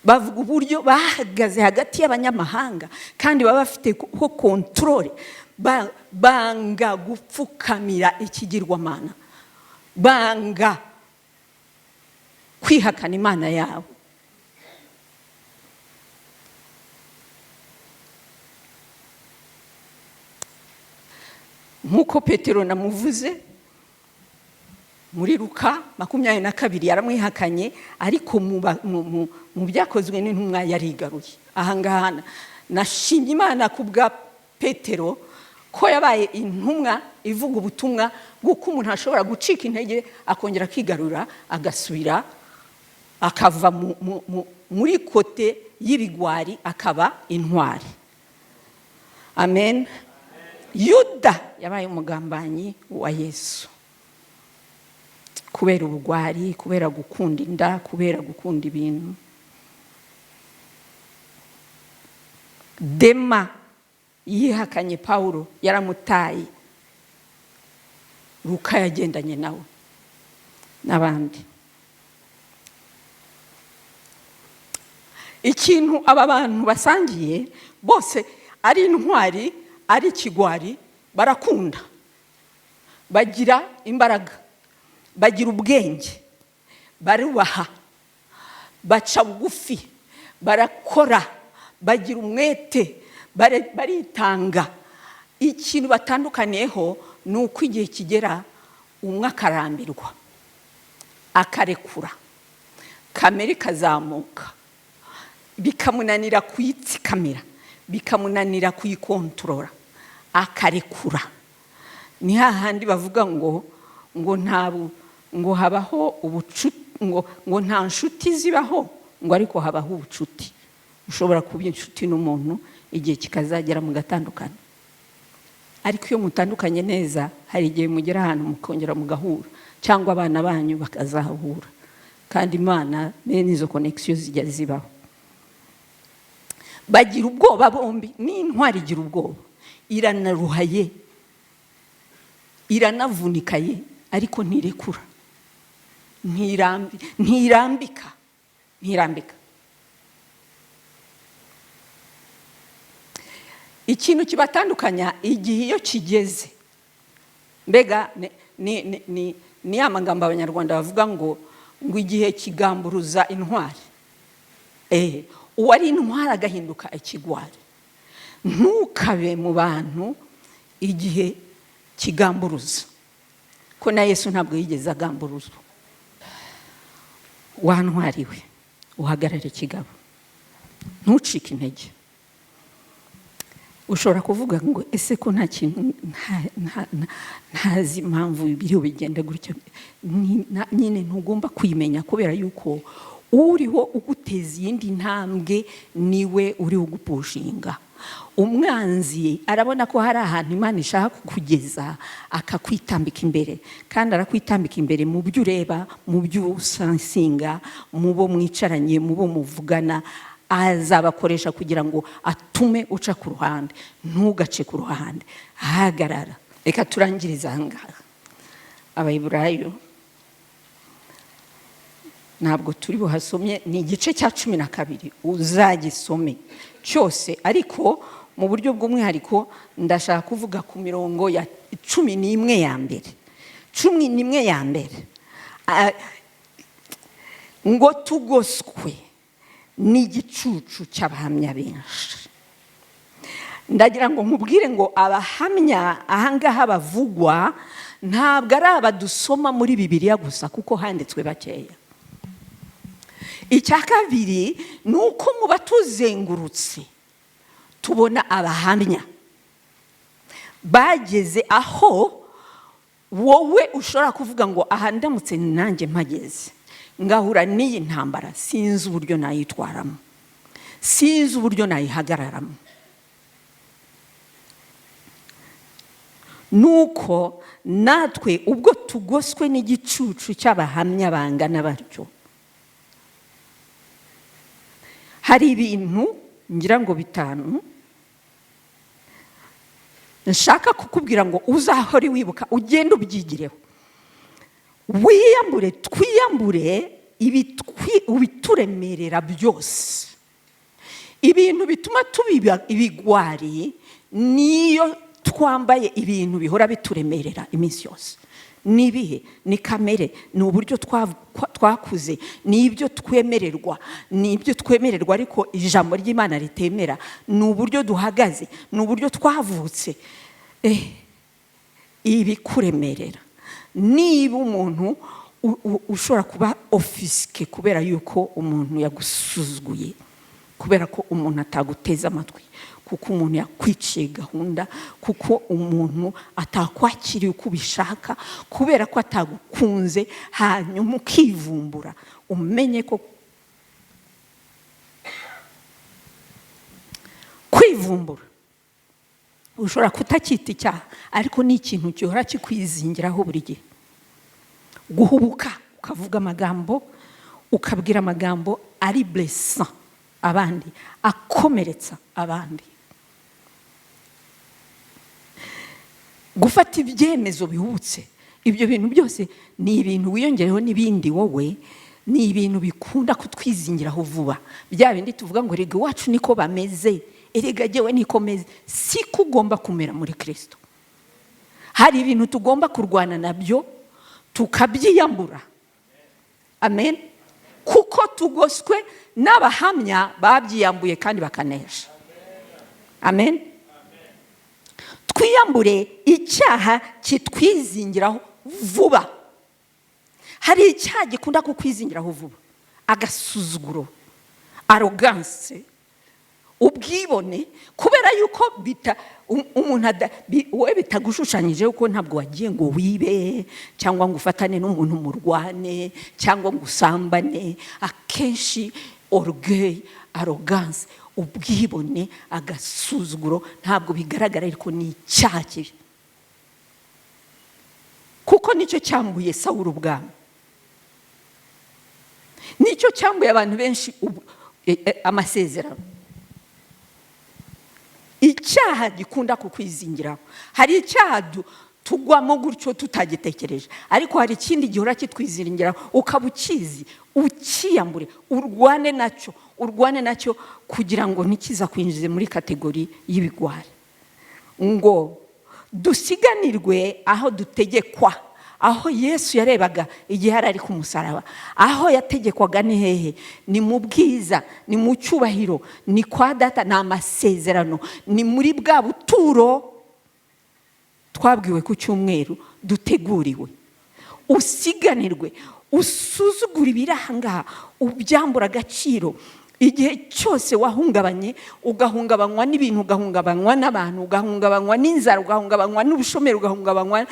Speaker 1: bavuga uburyo bahagaze hagati y'abanyamahanga kandi baba bafite ho control, banga gupfukamira ikigirwamana, banga kwihakana Imana yabo. Nkuko Petero namuvuze muri Luka 22 yaramwihakanye, ariko mu byakozwe n'intumwa yarigaruye. Aha ngaha nashimye Imana ku bwa Petero ko yabaye intumwa ivuga ubutumwa bw'uko umuntu ashobora gucika intege akongera akigarura, agasubira akava muri kote y'ibigwari akaba intwari. Amen. Yuda yabaye umugambanyi wa Yesu kubera ubugwari, kubera gukunda inda, kubera gukunda ibintu. Dema yihakanye Paulo, yaramutaye. Luka yagendanye nawe n'abandi. Ikintu aba bantu basangiye bose ari intwari, ari ikigwari, barakunda, bagira imbaraga, bagira ubwenge, barubaha, baca bugufi, barakora, bagira umwete, baritanga. Ikintu batandukaniyeho ni uko igihe kigera umwe akarambirwa, akarekura, kamere ikazamuka, bikamunanira kuyitsikamira, bikamunanira kuyikontorora, akarekura. Ni hahandi bavuga ngo nta ngo habaho ubucuti, ngo nta nshuti zibaho, ngo ariko habaho ubucuti. Ushobora kuba inshuti n'umuntu, igihe kikazagera mugatandukana, ariko iyo mutandukanye neza, hari igihe mugera ahantu mukongera mugahura, cyangwa abana banyu bakazahura. Kandi Imana bene izo connexion zijya zibaho. Bagira ubwoba bombi. N'intwari igira ubwoba, iranaruhaye, iranavunikaye, ariko ntirekura, ntirambika, ntirambika. Ikintu kibatandukanya igihe iyo kigeze, mbega ni ya magambo Abanyarwanda bavuga ngo igihe kigamburuza intwari. Uwari intwari agahinduka ikigwari. Ntukabe mu bantu igihe kigamburuza, ko na Yesu ntabwo yigeze agamburuzwa. Wa ntwari we, uhagarare ikigabo, ntucike intege. Ushobora kuvuga ngo: "Ese ko nta kintu, ntazi impamvu biriho bigenda gutya?" Nyine ntugomba kuyimenya, kubera yuko uriho uguteza iyindi ntambwe niwe uriho ugupushinga. Umwanzi arabona ko hari ahantu Imana ishaka kukugeza, akakwitambika imbere, kandi arakwitambika imbere mu byo ureba, mu byo usansinga, mu bo mwicaranye, mu bo muvugana. Azabakoresha kugira ngo atume uca ku ruhande. Ntugace ku ruhande, hagarara. Reka turangirize aha ngaha. Abaheburayo, ntabwo turi buhasomye, ni igice cya 12, uzagisome cyose, ariko mu buryo bw'umwihariko ndashaka kuvuga ku mirongo ya 11 ya mbere, 11 ya mbere. Ngo tugoswe n'igicucu cy'abahamya benshi. Ndagira ngo nkubwire ngo abahamya ahangaha bavugwa ntabwo ari aba dusoma muri Bibiliya gusa, kuko handitswe bakeya. Icya kabiri ni uko mu batuzengurutse tubona abahamya bageze aho wowe ushobora kuvuga ngo: "Aha ndamutse nanjye mpageze, ngahura n'iyi ntambara, sinzi uburyo nayitwaramo, sinzi uburyo nayihagararamo." Nuko natwe ubwo tugoswe n'igicucu cy'abahamya bangana batyo, hari ibintu ngira ngo bitanu nshaka kukubwira ngo uzahore wibuka, ugende ubyigireho, wiyambure, twiyambure ibituremerera byose. Ibintu bituma tuba ibigwari niyo twambaye ibintu bihora bituremerera iminsi yose. Ni ibihe? Ni kamere, ni uburyo twakuze, ni ibyo twemererwa, ni ibyo twemererwa ariko ijambo ry'Imana ritemera, ni uburyo duhagaze, ni uburyo twavutse. Ibikuremerera, niba umuntu ushobora kuba offusqué kubera yuko umuntu yagusuzuguye, kubera ko umuntu ataguteze amatwi, kuko umuntu yakwiciye gahunda, kuko umuntu atakwakiriye uko ubishaka, kubera ko atagukunze, hanyuma ukivumbura, umenye ko kwivumbura ushobora kutacyita icyaha, ariko ni ikintu gihora kikwizingiraho buri gihe. Guhubuka ukavuga amagambo, ukabwira amagambo ari blessant abandi, akomeretsa abandi, gufata ibyemezo bihubutse, ibyo bintu byose ni ibintu wiyongereho n'ibindi. Wowe ni ibintu bikunda kutwizingiraho vuba, bya bindi tuvuga ngo: "Rega iwacu niko bameze, erega jyewe niko meze." Siko ugomba kumera muri Kirisito. Hari ibintu tugomba kurwana nabyo, tukabyiyambura. Amen. Kuko tugoswe n'abahamya babyiyambuye kandi bakanesha. Amen. Twiyambure icyaha kitwizingiraho vuba. Hari icyaha gikunda kukwizingiraho vuba: agasuzuguro, arrogance. Ubwibone, kubera yuko bita umuntu wowe bitagushushanyije, kuko ntabwo wagiye ngo wibe cyangwa ngo ufatane n'umuntu murwane cyangwa ngo usambane. Akenshi orgueil, arrogance, ubwibone, agasuzuguro ntabwo bigaragara, ariko ni icyaha kibi, kuko nicyo cyambuye Sawuri ubwami, nicyo cyambuye abantu benshi amasezerano. Icyaha gikunda kukwizingiraho. Hari icyaha tugwamo gutyo tutagitekereje, ariko hari ikindi gihora kitwizingiraho ukaba ukizi. Ukiyambure, urwane nacyo, urwane nacyo kugira ngo ntikiza kwinjize muri catégorie y'ibigwari. Ngo dusiganirwe aho dutegekwa, aho Yesu yarebaga igihe yari ari ku musaraba. Aho yategekwaga ni hehe? Ni mu bwiza, ni mu cyubahiro, ni kwa Data, ni amasezerano, ni muri bwa buturo twabwiwe ku cyumweru duteguriwe. Usiganirwe, usuzugura ibiri aha ngaha, ubyambura agaciro. Igihe cyose wahungabanye, ugahungabanywa n'ibintu, ugahungabanywa n'abantu, ugahungabanywa n'inzara, ugahungabanywa n'ubushomeri, ugahungabanywa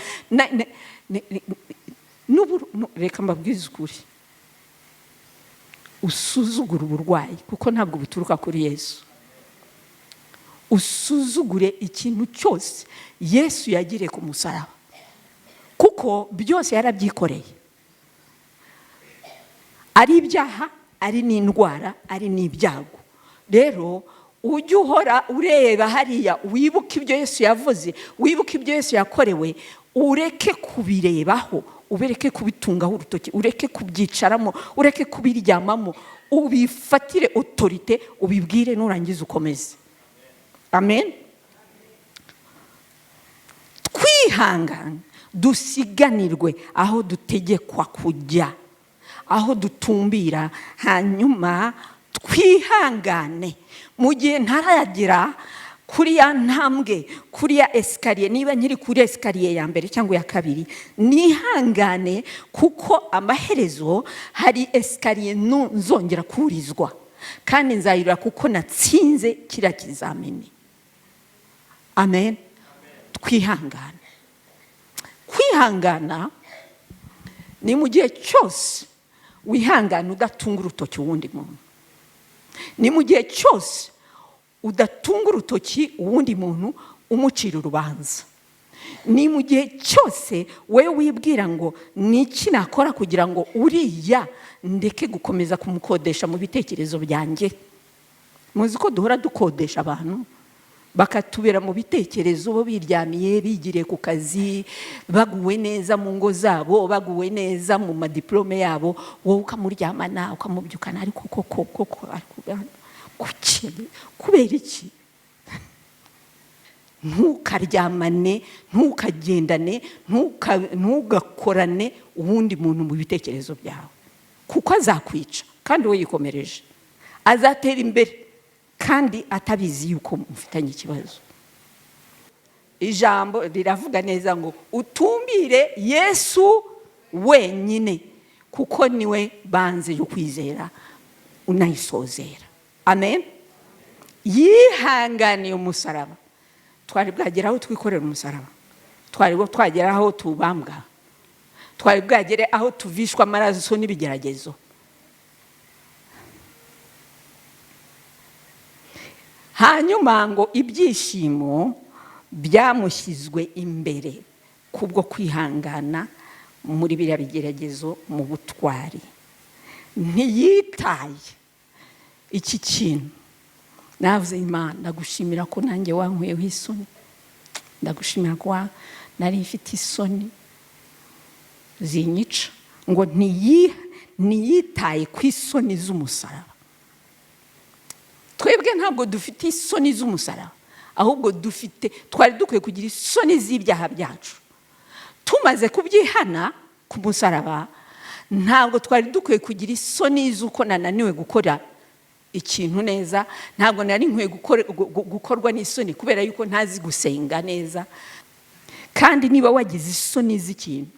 Speaker 1: reka mbabwize ukuri, usuzugura uburwayi, kuko ntabwo buturuka kuri Yesu. Usuzugure ikintu cyose Yesu yagiriye ku musaraba, kuko byose yarabyikoreye, ari ibyaha, ari n'indwara, ari n'ibyago. Rero ujye uhora ureba hariya, wibuke ibyo Yesu yavuze, wibuke ibyo Yesu yakorewe, ureke kubirebaho, ureke kubitungaho urutoki, ureke kubyicaramo, ureke kubiryamamo, ubifatire autorité, ubibwire, nurangiza ukomeze. Amen. Twihangane, dusiganirwe aho dutegekwa kujya, aho dutumbira. Hanyuma twihangane mu gihe ntaragera kuri ya ntambwe, kuri ya escalier. Niba nkiri kuri escalier ya mbere cyangwa iya kabiri, nihangane, kuko amaherezo hari escalier nzongera kurizwa, kandi nzayurira kuko natsinze kiriya kizamini. Amen. Twihangane. Kwihangana ni mu gihe cyose wihangana udatunga urutoki uwundi muntu, ni mu gihe cyose udatunga urutoki uwundi muntu umucira urubanza, ni mu gihe cyose wowe wibwira ngo: "Ni iki nakora kugira ngo uriya ndeke gukomeza kumukodesha mu bitekerezo byanjye?" Muzi ko duhora dukodesha abantu bakatubera mu bitekerezo, bo biryamiye, bigiriye ku kazi, baguwe neza mu ngo zabo, baguwe neza mu madiplôme yabo, wowe ukamuryamana, ukamubyukana. Ariko koko koko, kuki? Kubera iki? Ntukaryamane, ntukagendane, ntugakorane uwundi muntu mu bitekerezo byawe, kuko azakwica kandi we yikomereje, azatera imbere kandi atabizi yuko mufitanye ikibazo. Ijambo riravuga neza ngo utumbire Yesu wenyine, kuko niwe banze yo kwizera unayisozera. Amen. Yihanganiye umusaraba. Twari bwagera aho twikorera umusaraba? Twari twagera aho tubambwa? Twari bwagere aho tuvishwa amaraso n'ibigeragezo? Hanyuma ngo ibyishimo byamushyizwe imbere kubwo kwihangana muri biriya bigeragezo mu butwari, ntiyitaye iki kintu. Navuze: "Imana, ndagushimira ko nanjye wankuyeho isoni, ndagushimira ko nari mfite isoni zinyica." Ngo ntiyitaye ku isoni z'umusaraba. Twebwe ntabwo dufite isoni z'umusaraba, ahubwo dufite, twari dukwiye kugira isoni z'ibyaha byacu tumaze kubyihana ku musaraba. Ntabwo twari dukwiye kugira isoni z'uko nananiwe gukora ikintu neza. Ntabwo nari nkwiye gukorwa n'isoni kubera yuko ntazi gusenga neza. Kandi niba wagize isoni z'ikintu,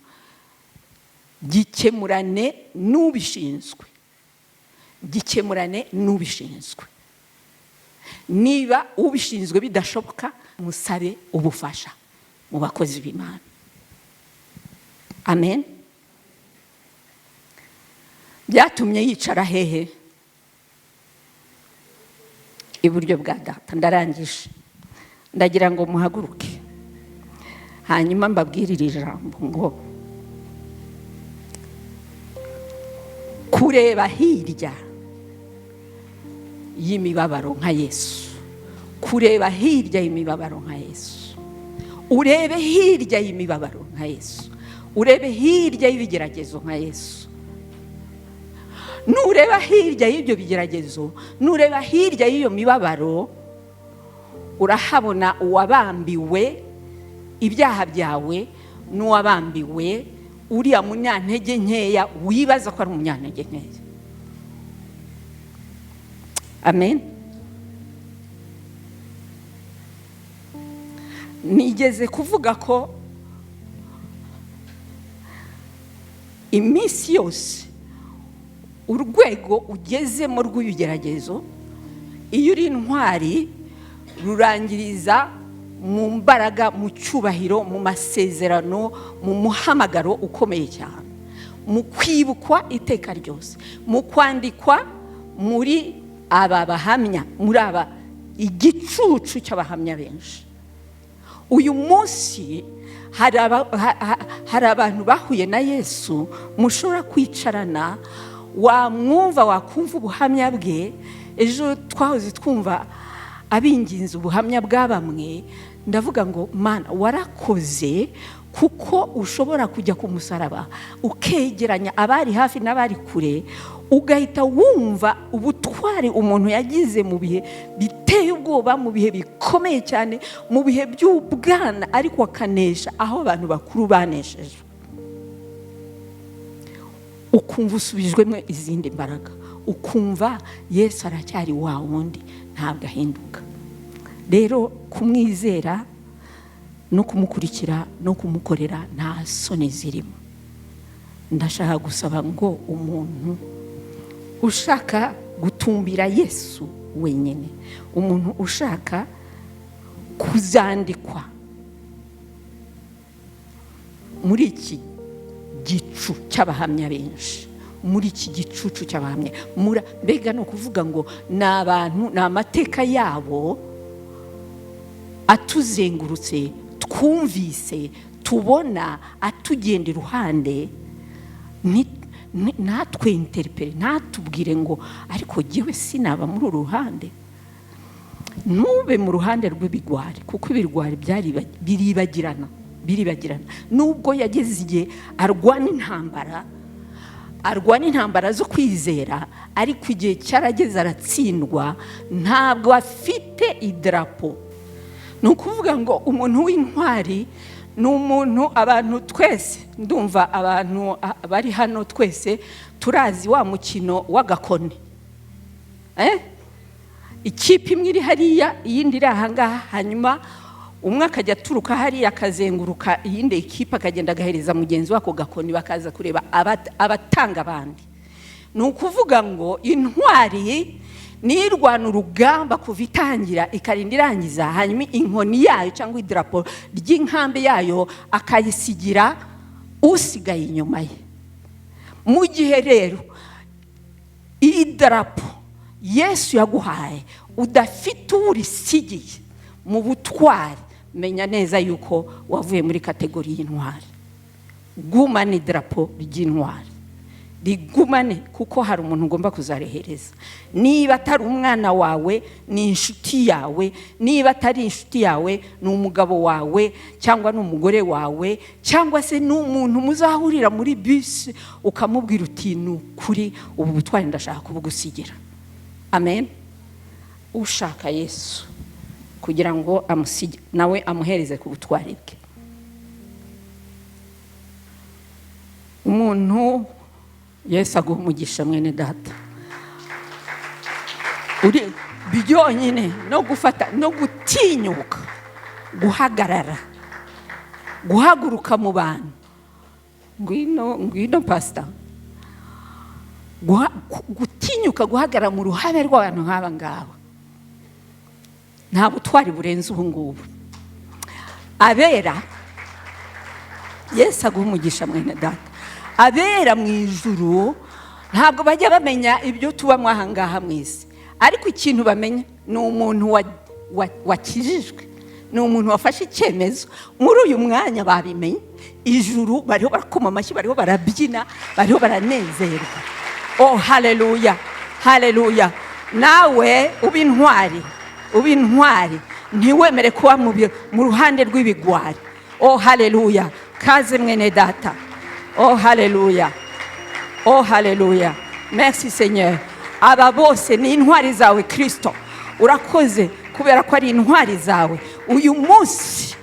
Speaker 1: gikemurane n'ubishinzwe, gikemurane n'ubishinzwe. Niba ubishinzwe bidashoboka, musabe ubufasha mu bakozi b'Imana. Amen. Byatumye yicara hehe? Iburyo bwa Data. Ndarangije. Ndagira ngo muhaguruke, hanyuma mbabwirire ijambo ngo kureba hirya y'imibabaro nka Yesu, kureba hirya y'imibabaro nka Yesu, urebe hirya y'imibabaro nka Yesu, urebe hirya y'ibigeragezo nka Yesu. Nureba hirya y'ibyo bigeragezo, nureba hirya y'iyo mibabaro, urahabona uwabambiwe ibyaha byawe n'uwabambiwe uriya munyantege nkeya wibaza ko ari umunyantege nkeya. Amen. Nigeze kuvuga ko iminsi yose urwego ugezemo rw'ibigeragezo, iyo uri intwari, rurangiriza mu mbaraga, mu cyubahiro, mu masezerano, mu muhamagaro ukomeye cyane, mu kwibukwa iteka ryose, mu kwandikwa muri aba bahamya, muri aba igicucu cy'abahamya benshi. Uyu munsi hari abantu bahuye na Yesu, mushobora kwicarana, wamwumva, wakumva ubuhamya bwe. Ejo twahoze twumva abinginze ubuhamya bwa bamwe, ndavuga ngo Mana warakoze, kuko ushobora kujya ku musaraba ukegeranya abari hafi n'abari kure, ugahita wumva ubutwari umuntu yagize mu bihe biteye ubwoba, mu bihe bikomeye cyane, mu bihe by'ubwana, ariko akanesha aho abantu bakuru banesheje. Ukumva usubijwemo izindi mbaraga, ukumva Yesu aracyari wa wundi, ntabwo ahinduka. Rero kumwizera no kumukurikira no kumukorera nta soni zirimo. Ndashaka gusaba ngo umuntu ushaka gutumbira Yesu wenyine, umuntu ushaka kuzandikwa muri iki gicu cy'abahamya benshi, muri iki gicucu cy'abahamya, mbega ni ukuvuga ngo ni abantu, ni amateka yabo atuzengurutse, twumvise, tubona, atugenda iruhande, natwe interpere, ntatubwire ngo ariko jyewe sinaba muri uru ruhande. Ntube mu ruhande rw'ibigwari, kuko ibigwari biribagirana, biribagirana. Nubwo yageze igihe arwana intambara, arwana intambara zo kwizera, ariko igihe cyarageze aratsindwa, ntabwo afite idarapo. Ni ukuvuga ngo umuntu w'intwari ni umuntu abantu twese, ndumva abantu bari hano twese turazi wa mukino w'agakoni. Ikipe imwe iri hariya, iyindi iri aha ngaha, hanyuma umwe akajya aturuka hariya akazenguruka iyindi ekipe, akagenda agahereza mugenzi wako gakoni, bakaza kureba abatanga abandi. Ni ukuvuga ngo intwari nirwana urugamba kuva itangira ikarinda irangiza, hanyuma inkoni yayo cyangwa idarapo ry'inkambi yayo akayisigira usigaye inyuma ye. Mu gihe rero idarapo Yesu yaguhaye udafite urisigiye mu butwari, menya neza yuko wavuye muri kategori y'intwari. Gumane idarapo ry'intwari, rigumane, kuko hari umuntu ugomba kuzarehereza. Niba atari umwana wawe ni inshuti yawe, niba atari inshuti yawe ni umugabo wawe cyangwa ni umugore wawe, cyangwa se ni umuntu muzahurira muri bisi ukamubwira uti ni ukuri ubu butwari ndashaka kubugusigira. Amen. Ushaka Yesu kugira ngo amusige nawe amuhereze ku butwari bwe. Umuntu Yesu aguha umugisha mwene data, uri byonyine no gufata no gutinyuka guhagarara, guhaguruka mu bantu. Ngwino, ngwino pastor. Gutinyuka guhagarara mu ruhame rw'abantu nk'aba ngaba. Nta butwari burenze ubu ngubu. Abera, Yesu aguha umugisha mwene data. Abera mu ijuru ntabwo bajya bamenya ibyo tubamo aha ngaha mu isi, ariko ikintu bamenya ni umuntu wakijijwe, ni umuntu wafashe icyemezo. Muri uyu mwanya babimenye, ijuru bariho barakoma amashyi, bariho barabyina, bariho baranezerwa. Oh haleluya, haleluya. Nawe uba intwari, uba intwari, ntiwemere kuba mu ruhande rw'ibigwari. Oh haleluya, kaze mwene data. Oh haleluya, oh haleluya, merci Seigneur. Aba bose ni intwari zawe Kristo, urakoze kubera ko ari intwari zawe. Uyu munsi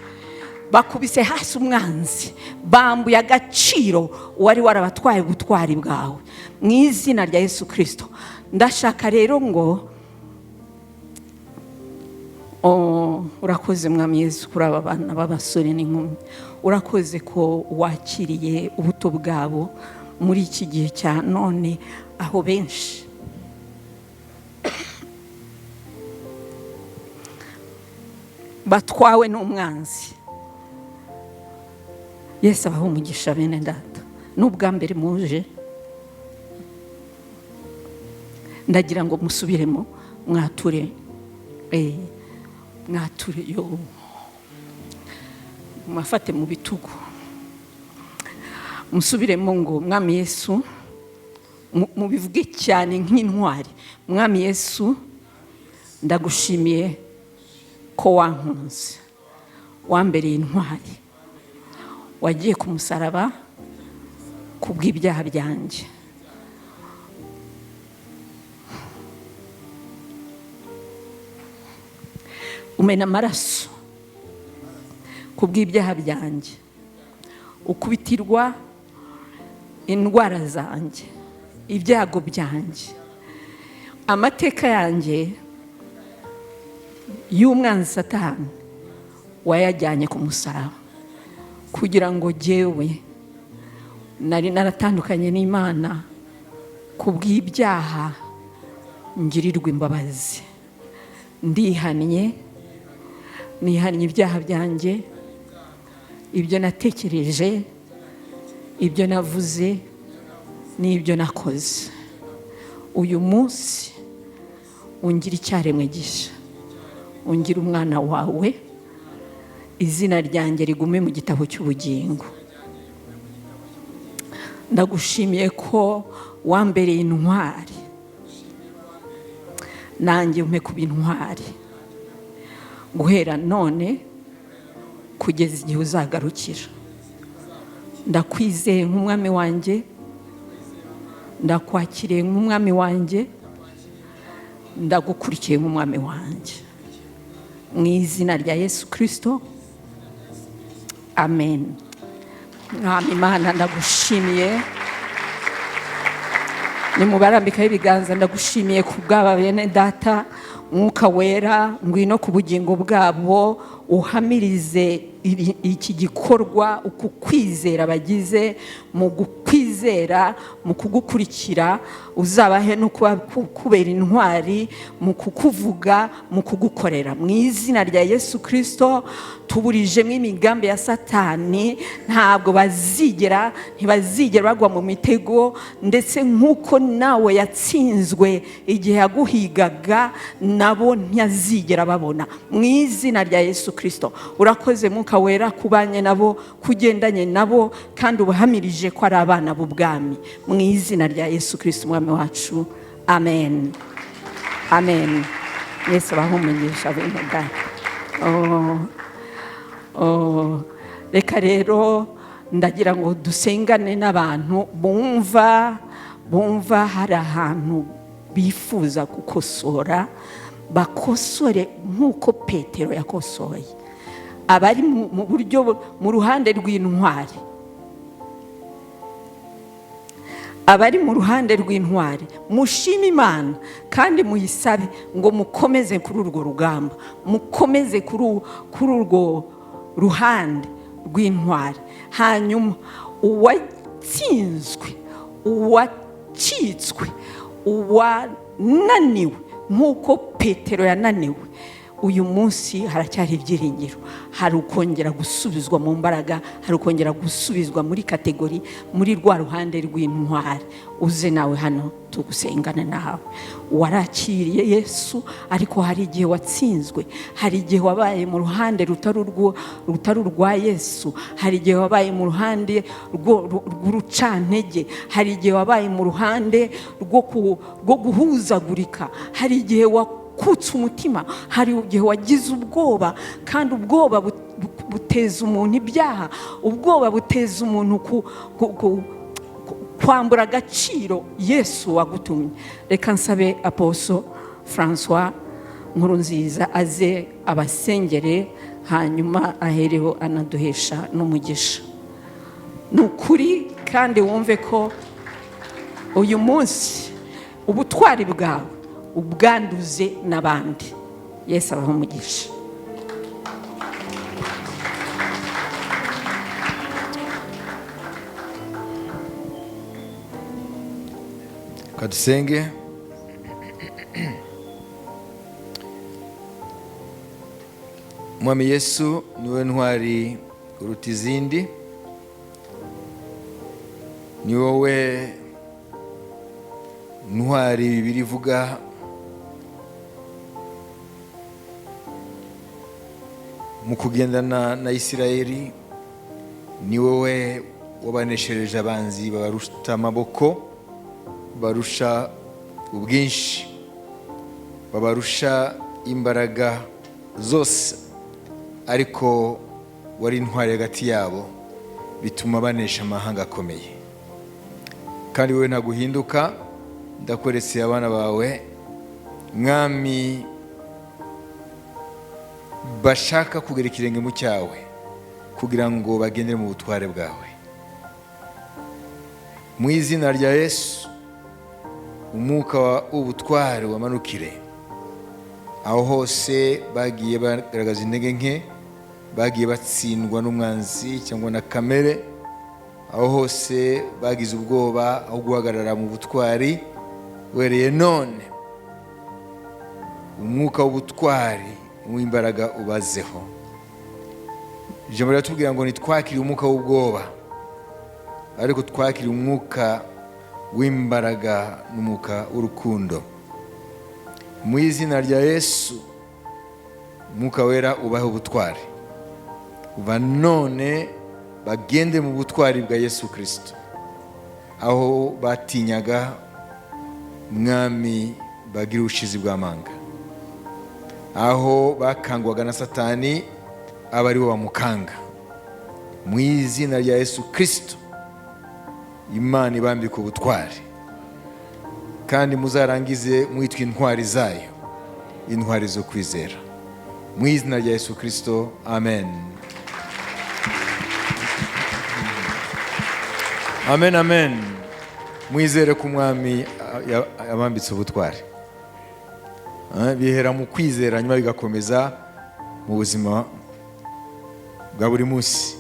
Speaker 1: bakubise hasi umwanzi, bambuye agaciro wari warabatwaye ubutwari bwawe, mu izina rya Yesu Kristo. Ndashaka rero ngo urakoze mwami Yesu kuri aba bana b'abasore n'inkumi, urakoze ko wakiriye ubuto bwabo muri iki gihe cya none, aho benshi batwawe n'umwanzi. Yesu abaha umugisha bene data. N'ubwa mbere muje, ndagira ngo musubiremo, mwature, mwature, yo mafate mu bitugu, musubiremo ngo mwami Yesu, mubivuge cyane nk'intwari. Mwami Yesu, ndagushimiye ko wankunze, wambereye intwari, wagiye ku musaraba kubw'ibyaha byanjye. Umena amaraso kubw'ibyaha byanjye, ukubitirwa indwara zanjye, ibyago byanjye, amateka yanjye y'umwanzi Satani wayajyanye ku musaraba, kugira ngo jyewe nari naratandukanye n'Imana kubw'ibyaha ngirirwe imbabazi. Ndihannye, nihannye ibyaha byanjye, ibyo natekereje, ibyo navuze n'ibyo nakoze. Uyu munsi ungira icyaremwe gishya, ungira umwana wawe, izina ryanjye rigume mu gitabo cy'ubugingo. Ndagushimiye ko wambereye intwari, nanjye umpe kuba intwari guhera none kugeza igihe uzagarukira. Ndakwizeye nk'umwami wanjye, ndakwakiriye nk'umwami wanjye, ndagukurikiye nk'umwami wanjye, mu izina rya Yesu Kristo, amen. Mwami Imana, ndagushimiye. Nimubarambikaho ibiganza, ndagushimiye ku bw'aba bene data. Mwuka wera, ngwino ku bugingo bwabo, uhamirize iki gikorwa, uku kwizera bagize mu gukwizera, mu kugukurikira, uzabahe no kubera intwari mu kukuvuga, mu kugukorera. Mu izina rya Yesu Kristo, tuburijemo imigambi ya Satani, ntabwo bazigera, ntibazigera bagwa mu mitego, ndetse nk'uko nawe yatsinzwe igihe yaguhigaga, nabo ntiyazigera babona, mu izina rya Yesu Kristo. Urakoze Mwuka wera kubanye nabo, kugendanye nabo, kandi ubahamirije ko ari abana b'ubwami, mu izina rya Yesu Kristo umwami wacu, amen, amen. Yesu abahe umugisha bene data. Reka rero ndagira ngo dusengane n'abantu bumva hari ahantu bifuza gukosora, bakosore nk'uko Petero yakosoye. Abari mu buryo, mu ruhande rw'intwari, abari mu ruhande rw'intwari, mushime Imana kandi muyisabe ngo mukomeze kuri urwo rugamba, mukomeze kuri urwo ruhande rw'intwari. Hanyuma uwatsinzwe, uwacitswe, uwananiwe nk'uko Petero yananiwe, Uyu munsi haracyari ibyiringiro, hari ukongera gusubizwa mu mbaraga, hari ukongera gusubizwa muri catégorie, muri rwa ruhande rw'intwari. Uze nawe hano tugusengana nawe. Warakiriye Yesu, ariko hari igihe watsinzwe, hari igihe wabaye mu ruhande rutari urwa Yesu, hari igihe wabaye mu ruhande rw'urucantege, hari igihe wabaye mu ruhande rwo guhuzagurika, hari igihe wakutse umutima, hari igihe wagize ubwoba, kandi ubwoba buteza umuntu ibyaha, ubwoba buteza umuntu kwambura agaciro Yesu wagutumye. Reka nsabe Apostle Francois Nkurunziza aze abasengere, hanyuma ahereho anaduhesha n'umugisha. Ni ukuri, kandi wumve ko uyu munsi ubutwari bwawe ubwanduze n'abandi. Yesu abaha umugisha.
Speaker 3: Kadusenge. Mwami Yesu, niwe ntwari uruta izindi, ni wowe ntwari Bibiliya ivuga mu kugendana na Isirayeli, ni wowe wabaneshereje abanzi babarusha amaboko, barusha ubwinshi, babarusha imbaraga zose, ariko wari intwari hagati yabo, bituma banesha amahanga akomeye. Kandi wowe ntabwo uhinduka. Ndakweretse abana bawe, Mwami, bashaka kugera ikirenge mu cyawe kugira ngo bagendere mu butware bwawe. Mu izina rya Yesu, umwuka w'ubutware wamanukire aho hose bagiye bagaragaza intege nke, bagiye batsindwa n'umwanzi cyangwa na kamere, aho hose bagize ubwoba aho guhagarara mu butwari. Wereye none umwuka w'ubutwari w'imbaraga ubazeho. Ijambo riratubwira ngo ntitwakire umwuka w'ubwoba, ariko twakire umwuka w'imbaraga n'umwuka w'urukundo. Mu izina rya Yesu, umwuka wera ubahe ubutwari, uva none bagende mu butwari bwa Yesu Kristo. Aho batinyaga, Mwami, bagira ubushizi bw'amanga, aho bakangwaga na Satani aba aribo bamukanga. Mu izina rya Yesu Kristo, Imana ibambika ubutwari, kandi muzarangize mwitwa intwari zayo, intwari zo kwizera. Mu izina rya Yesu Kristo, amen. Amen, amen. Mwizere ko Umwami yabambitse ubutwari. Bihera mu kwizera, nyuma bigakomeza mu buzima bwa buri munsi.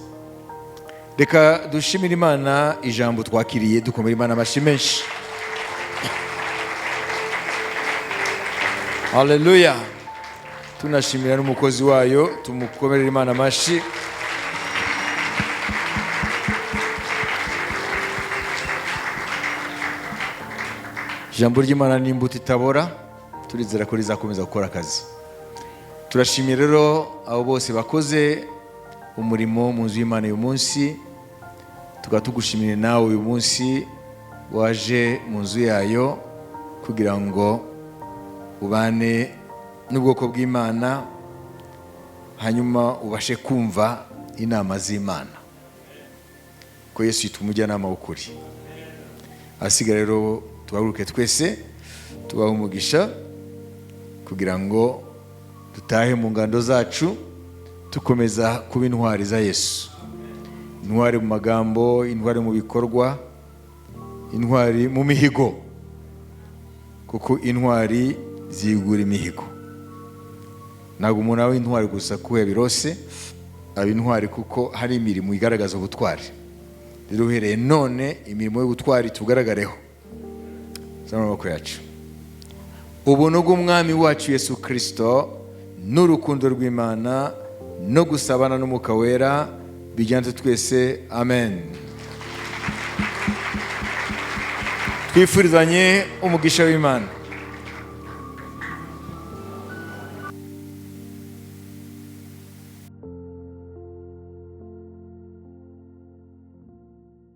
Speaker 3: Reka dushimire Imana ijambo twakiriye, dukomere Imana amashyi menshi. Haleluya. Tunashimira n'umukozi wayo, tumukomerere Imana amashyi. Ijambo ry'Imana ni imbuto itabora, turizera ko rizakomeza gukora akazi. Turashimira rero abo bose bakoze umurimo mu nzu y'Imana uyu munsi, tukaba tugushimiye nawe uyu munsi waje mu nzu yayo kugira ngo ubane n'ubwoko bw'Imana, hanyuma ubashe kumva inama z'Imana, ko Yesu yitwa umujyanama w'ukuri. Asigaye rero tuhaguruke twese tubahe umugisha kugira ngo dutahe mu ngando zacu dukomeza kuba intwari za Yesu, intwari mu magambo, intwari mu bikorwa, intwari mu mihigo, kuko intwari zigura imihigo. Ntabwo umuntu aba intwari gusa kuko yabirose, aba intwari kuko hari imirimo igaragaza ubutwari. Rero uhereye none imirimo y'ubutwari tugaragareho. Zamura amaboko yacu. Ubuntu bw'Umwami wacu Yesu Kristo n'urukundo rw'Imana no gusabana n'Umwuka Wera bijyane twese. Amen. Twifurizanye umugisha w'Imana.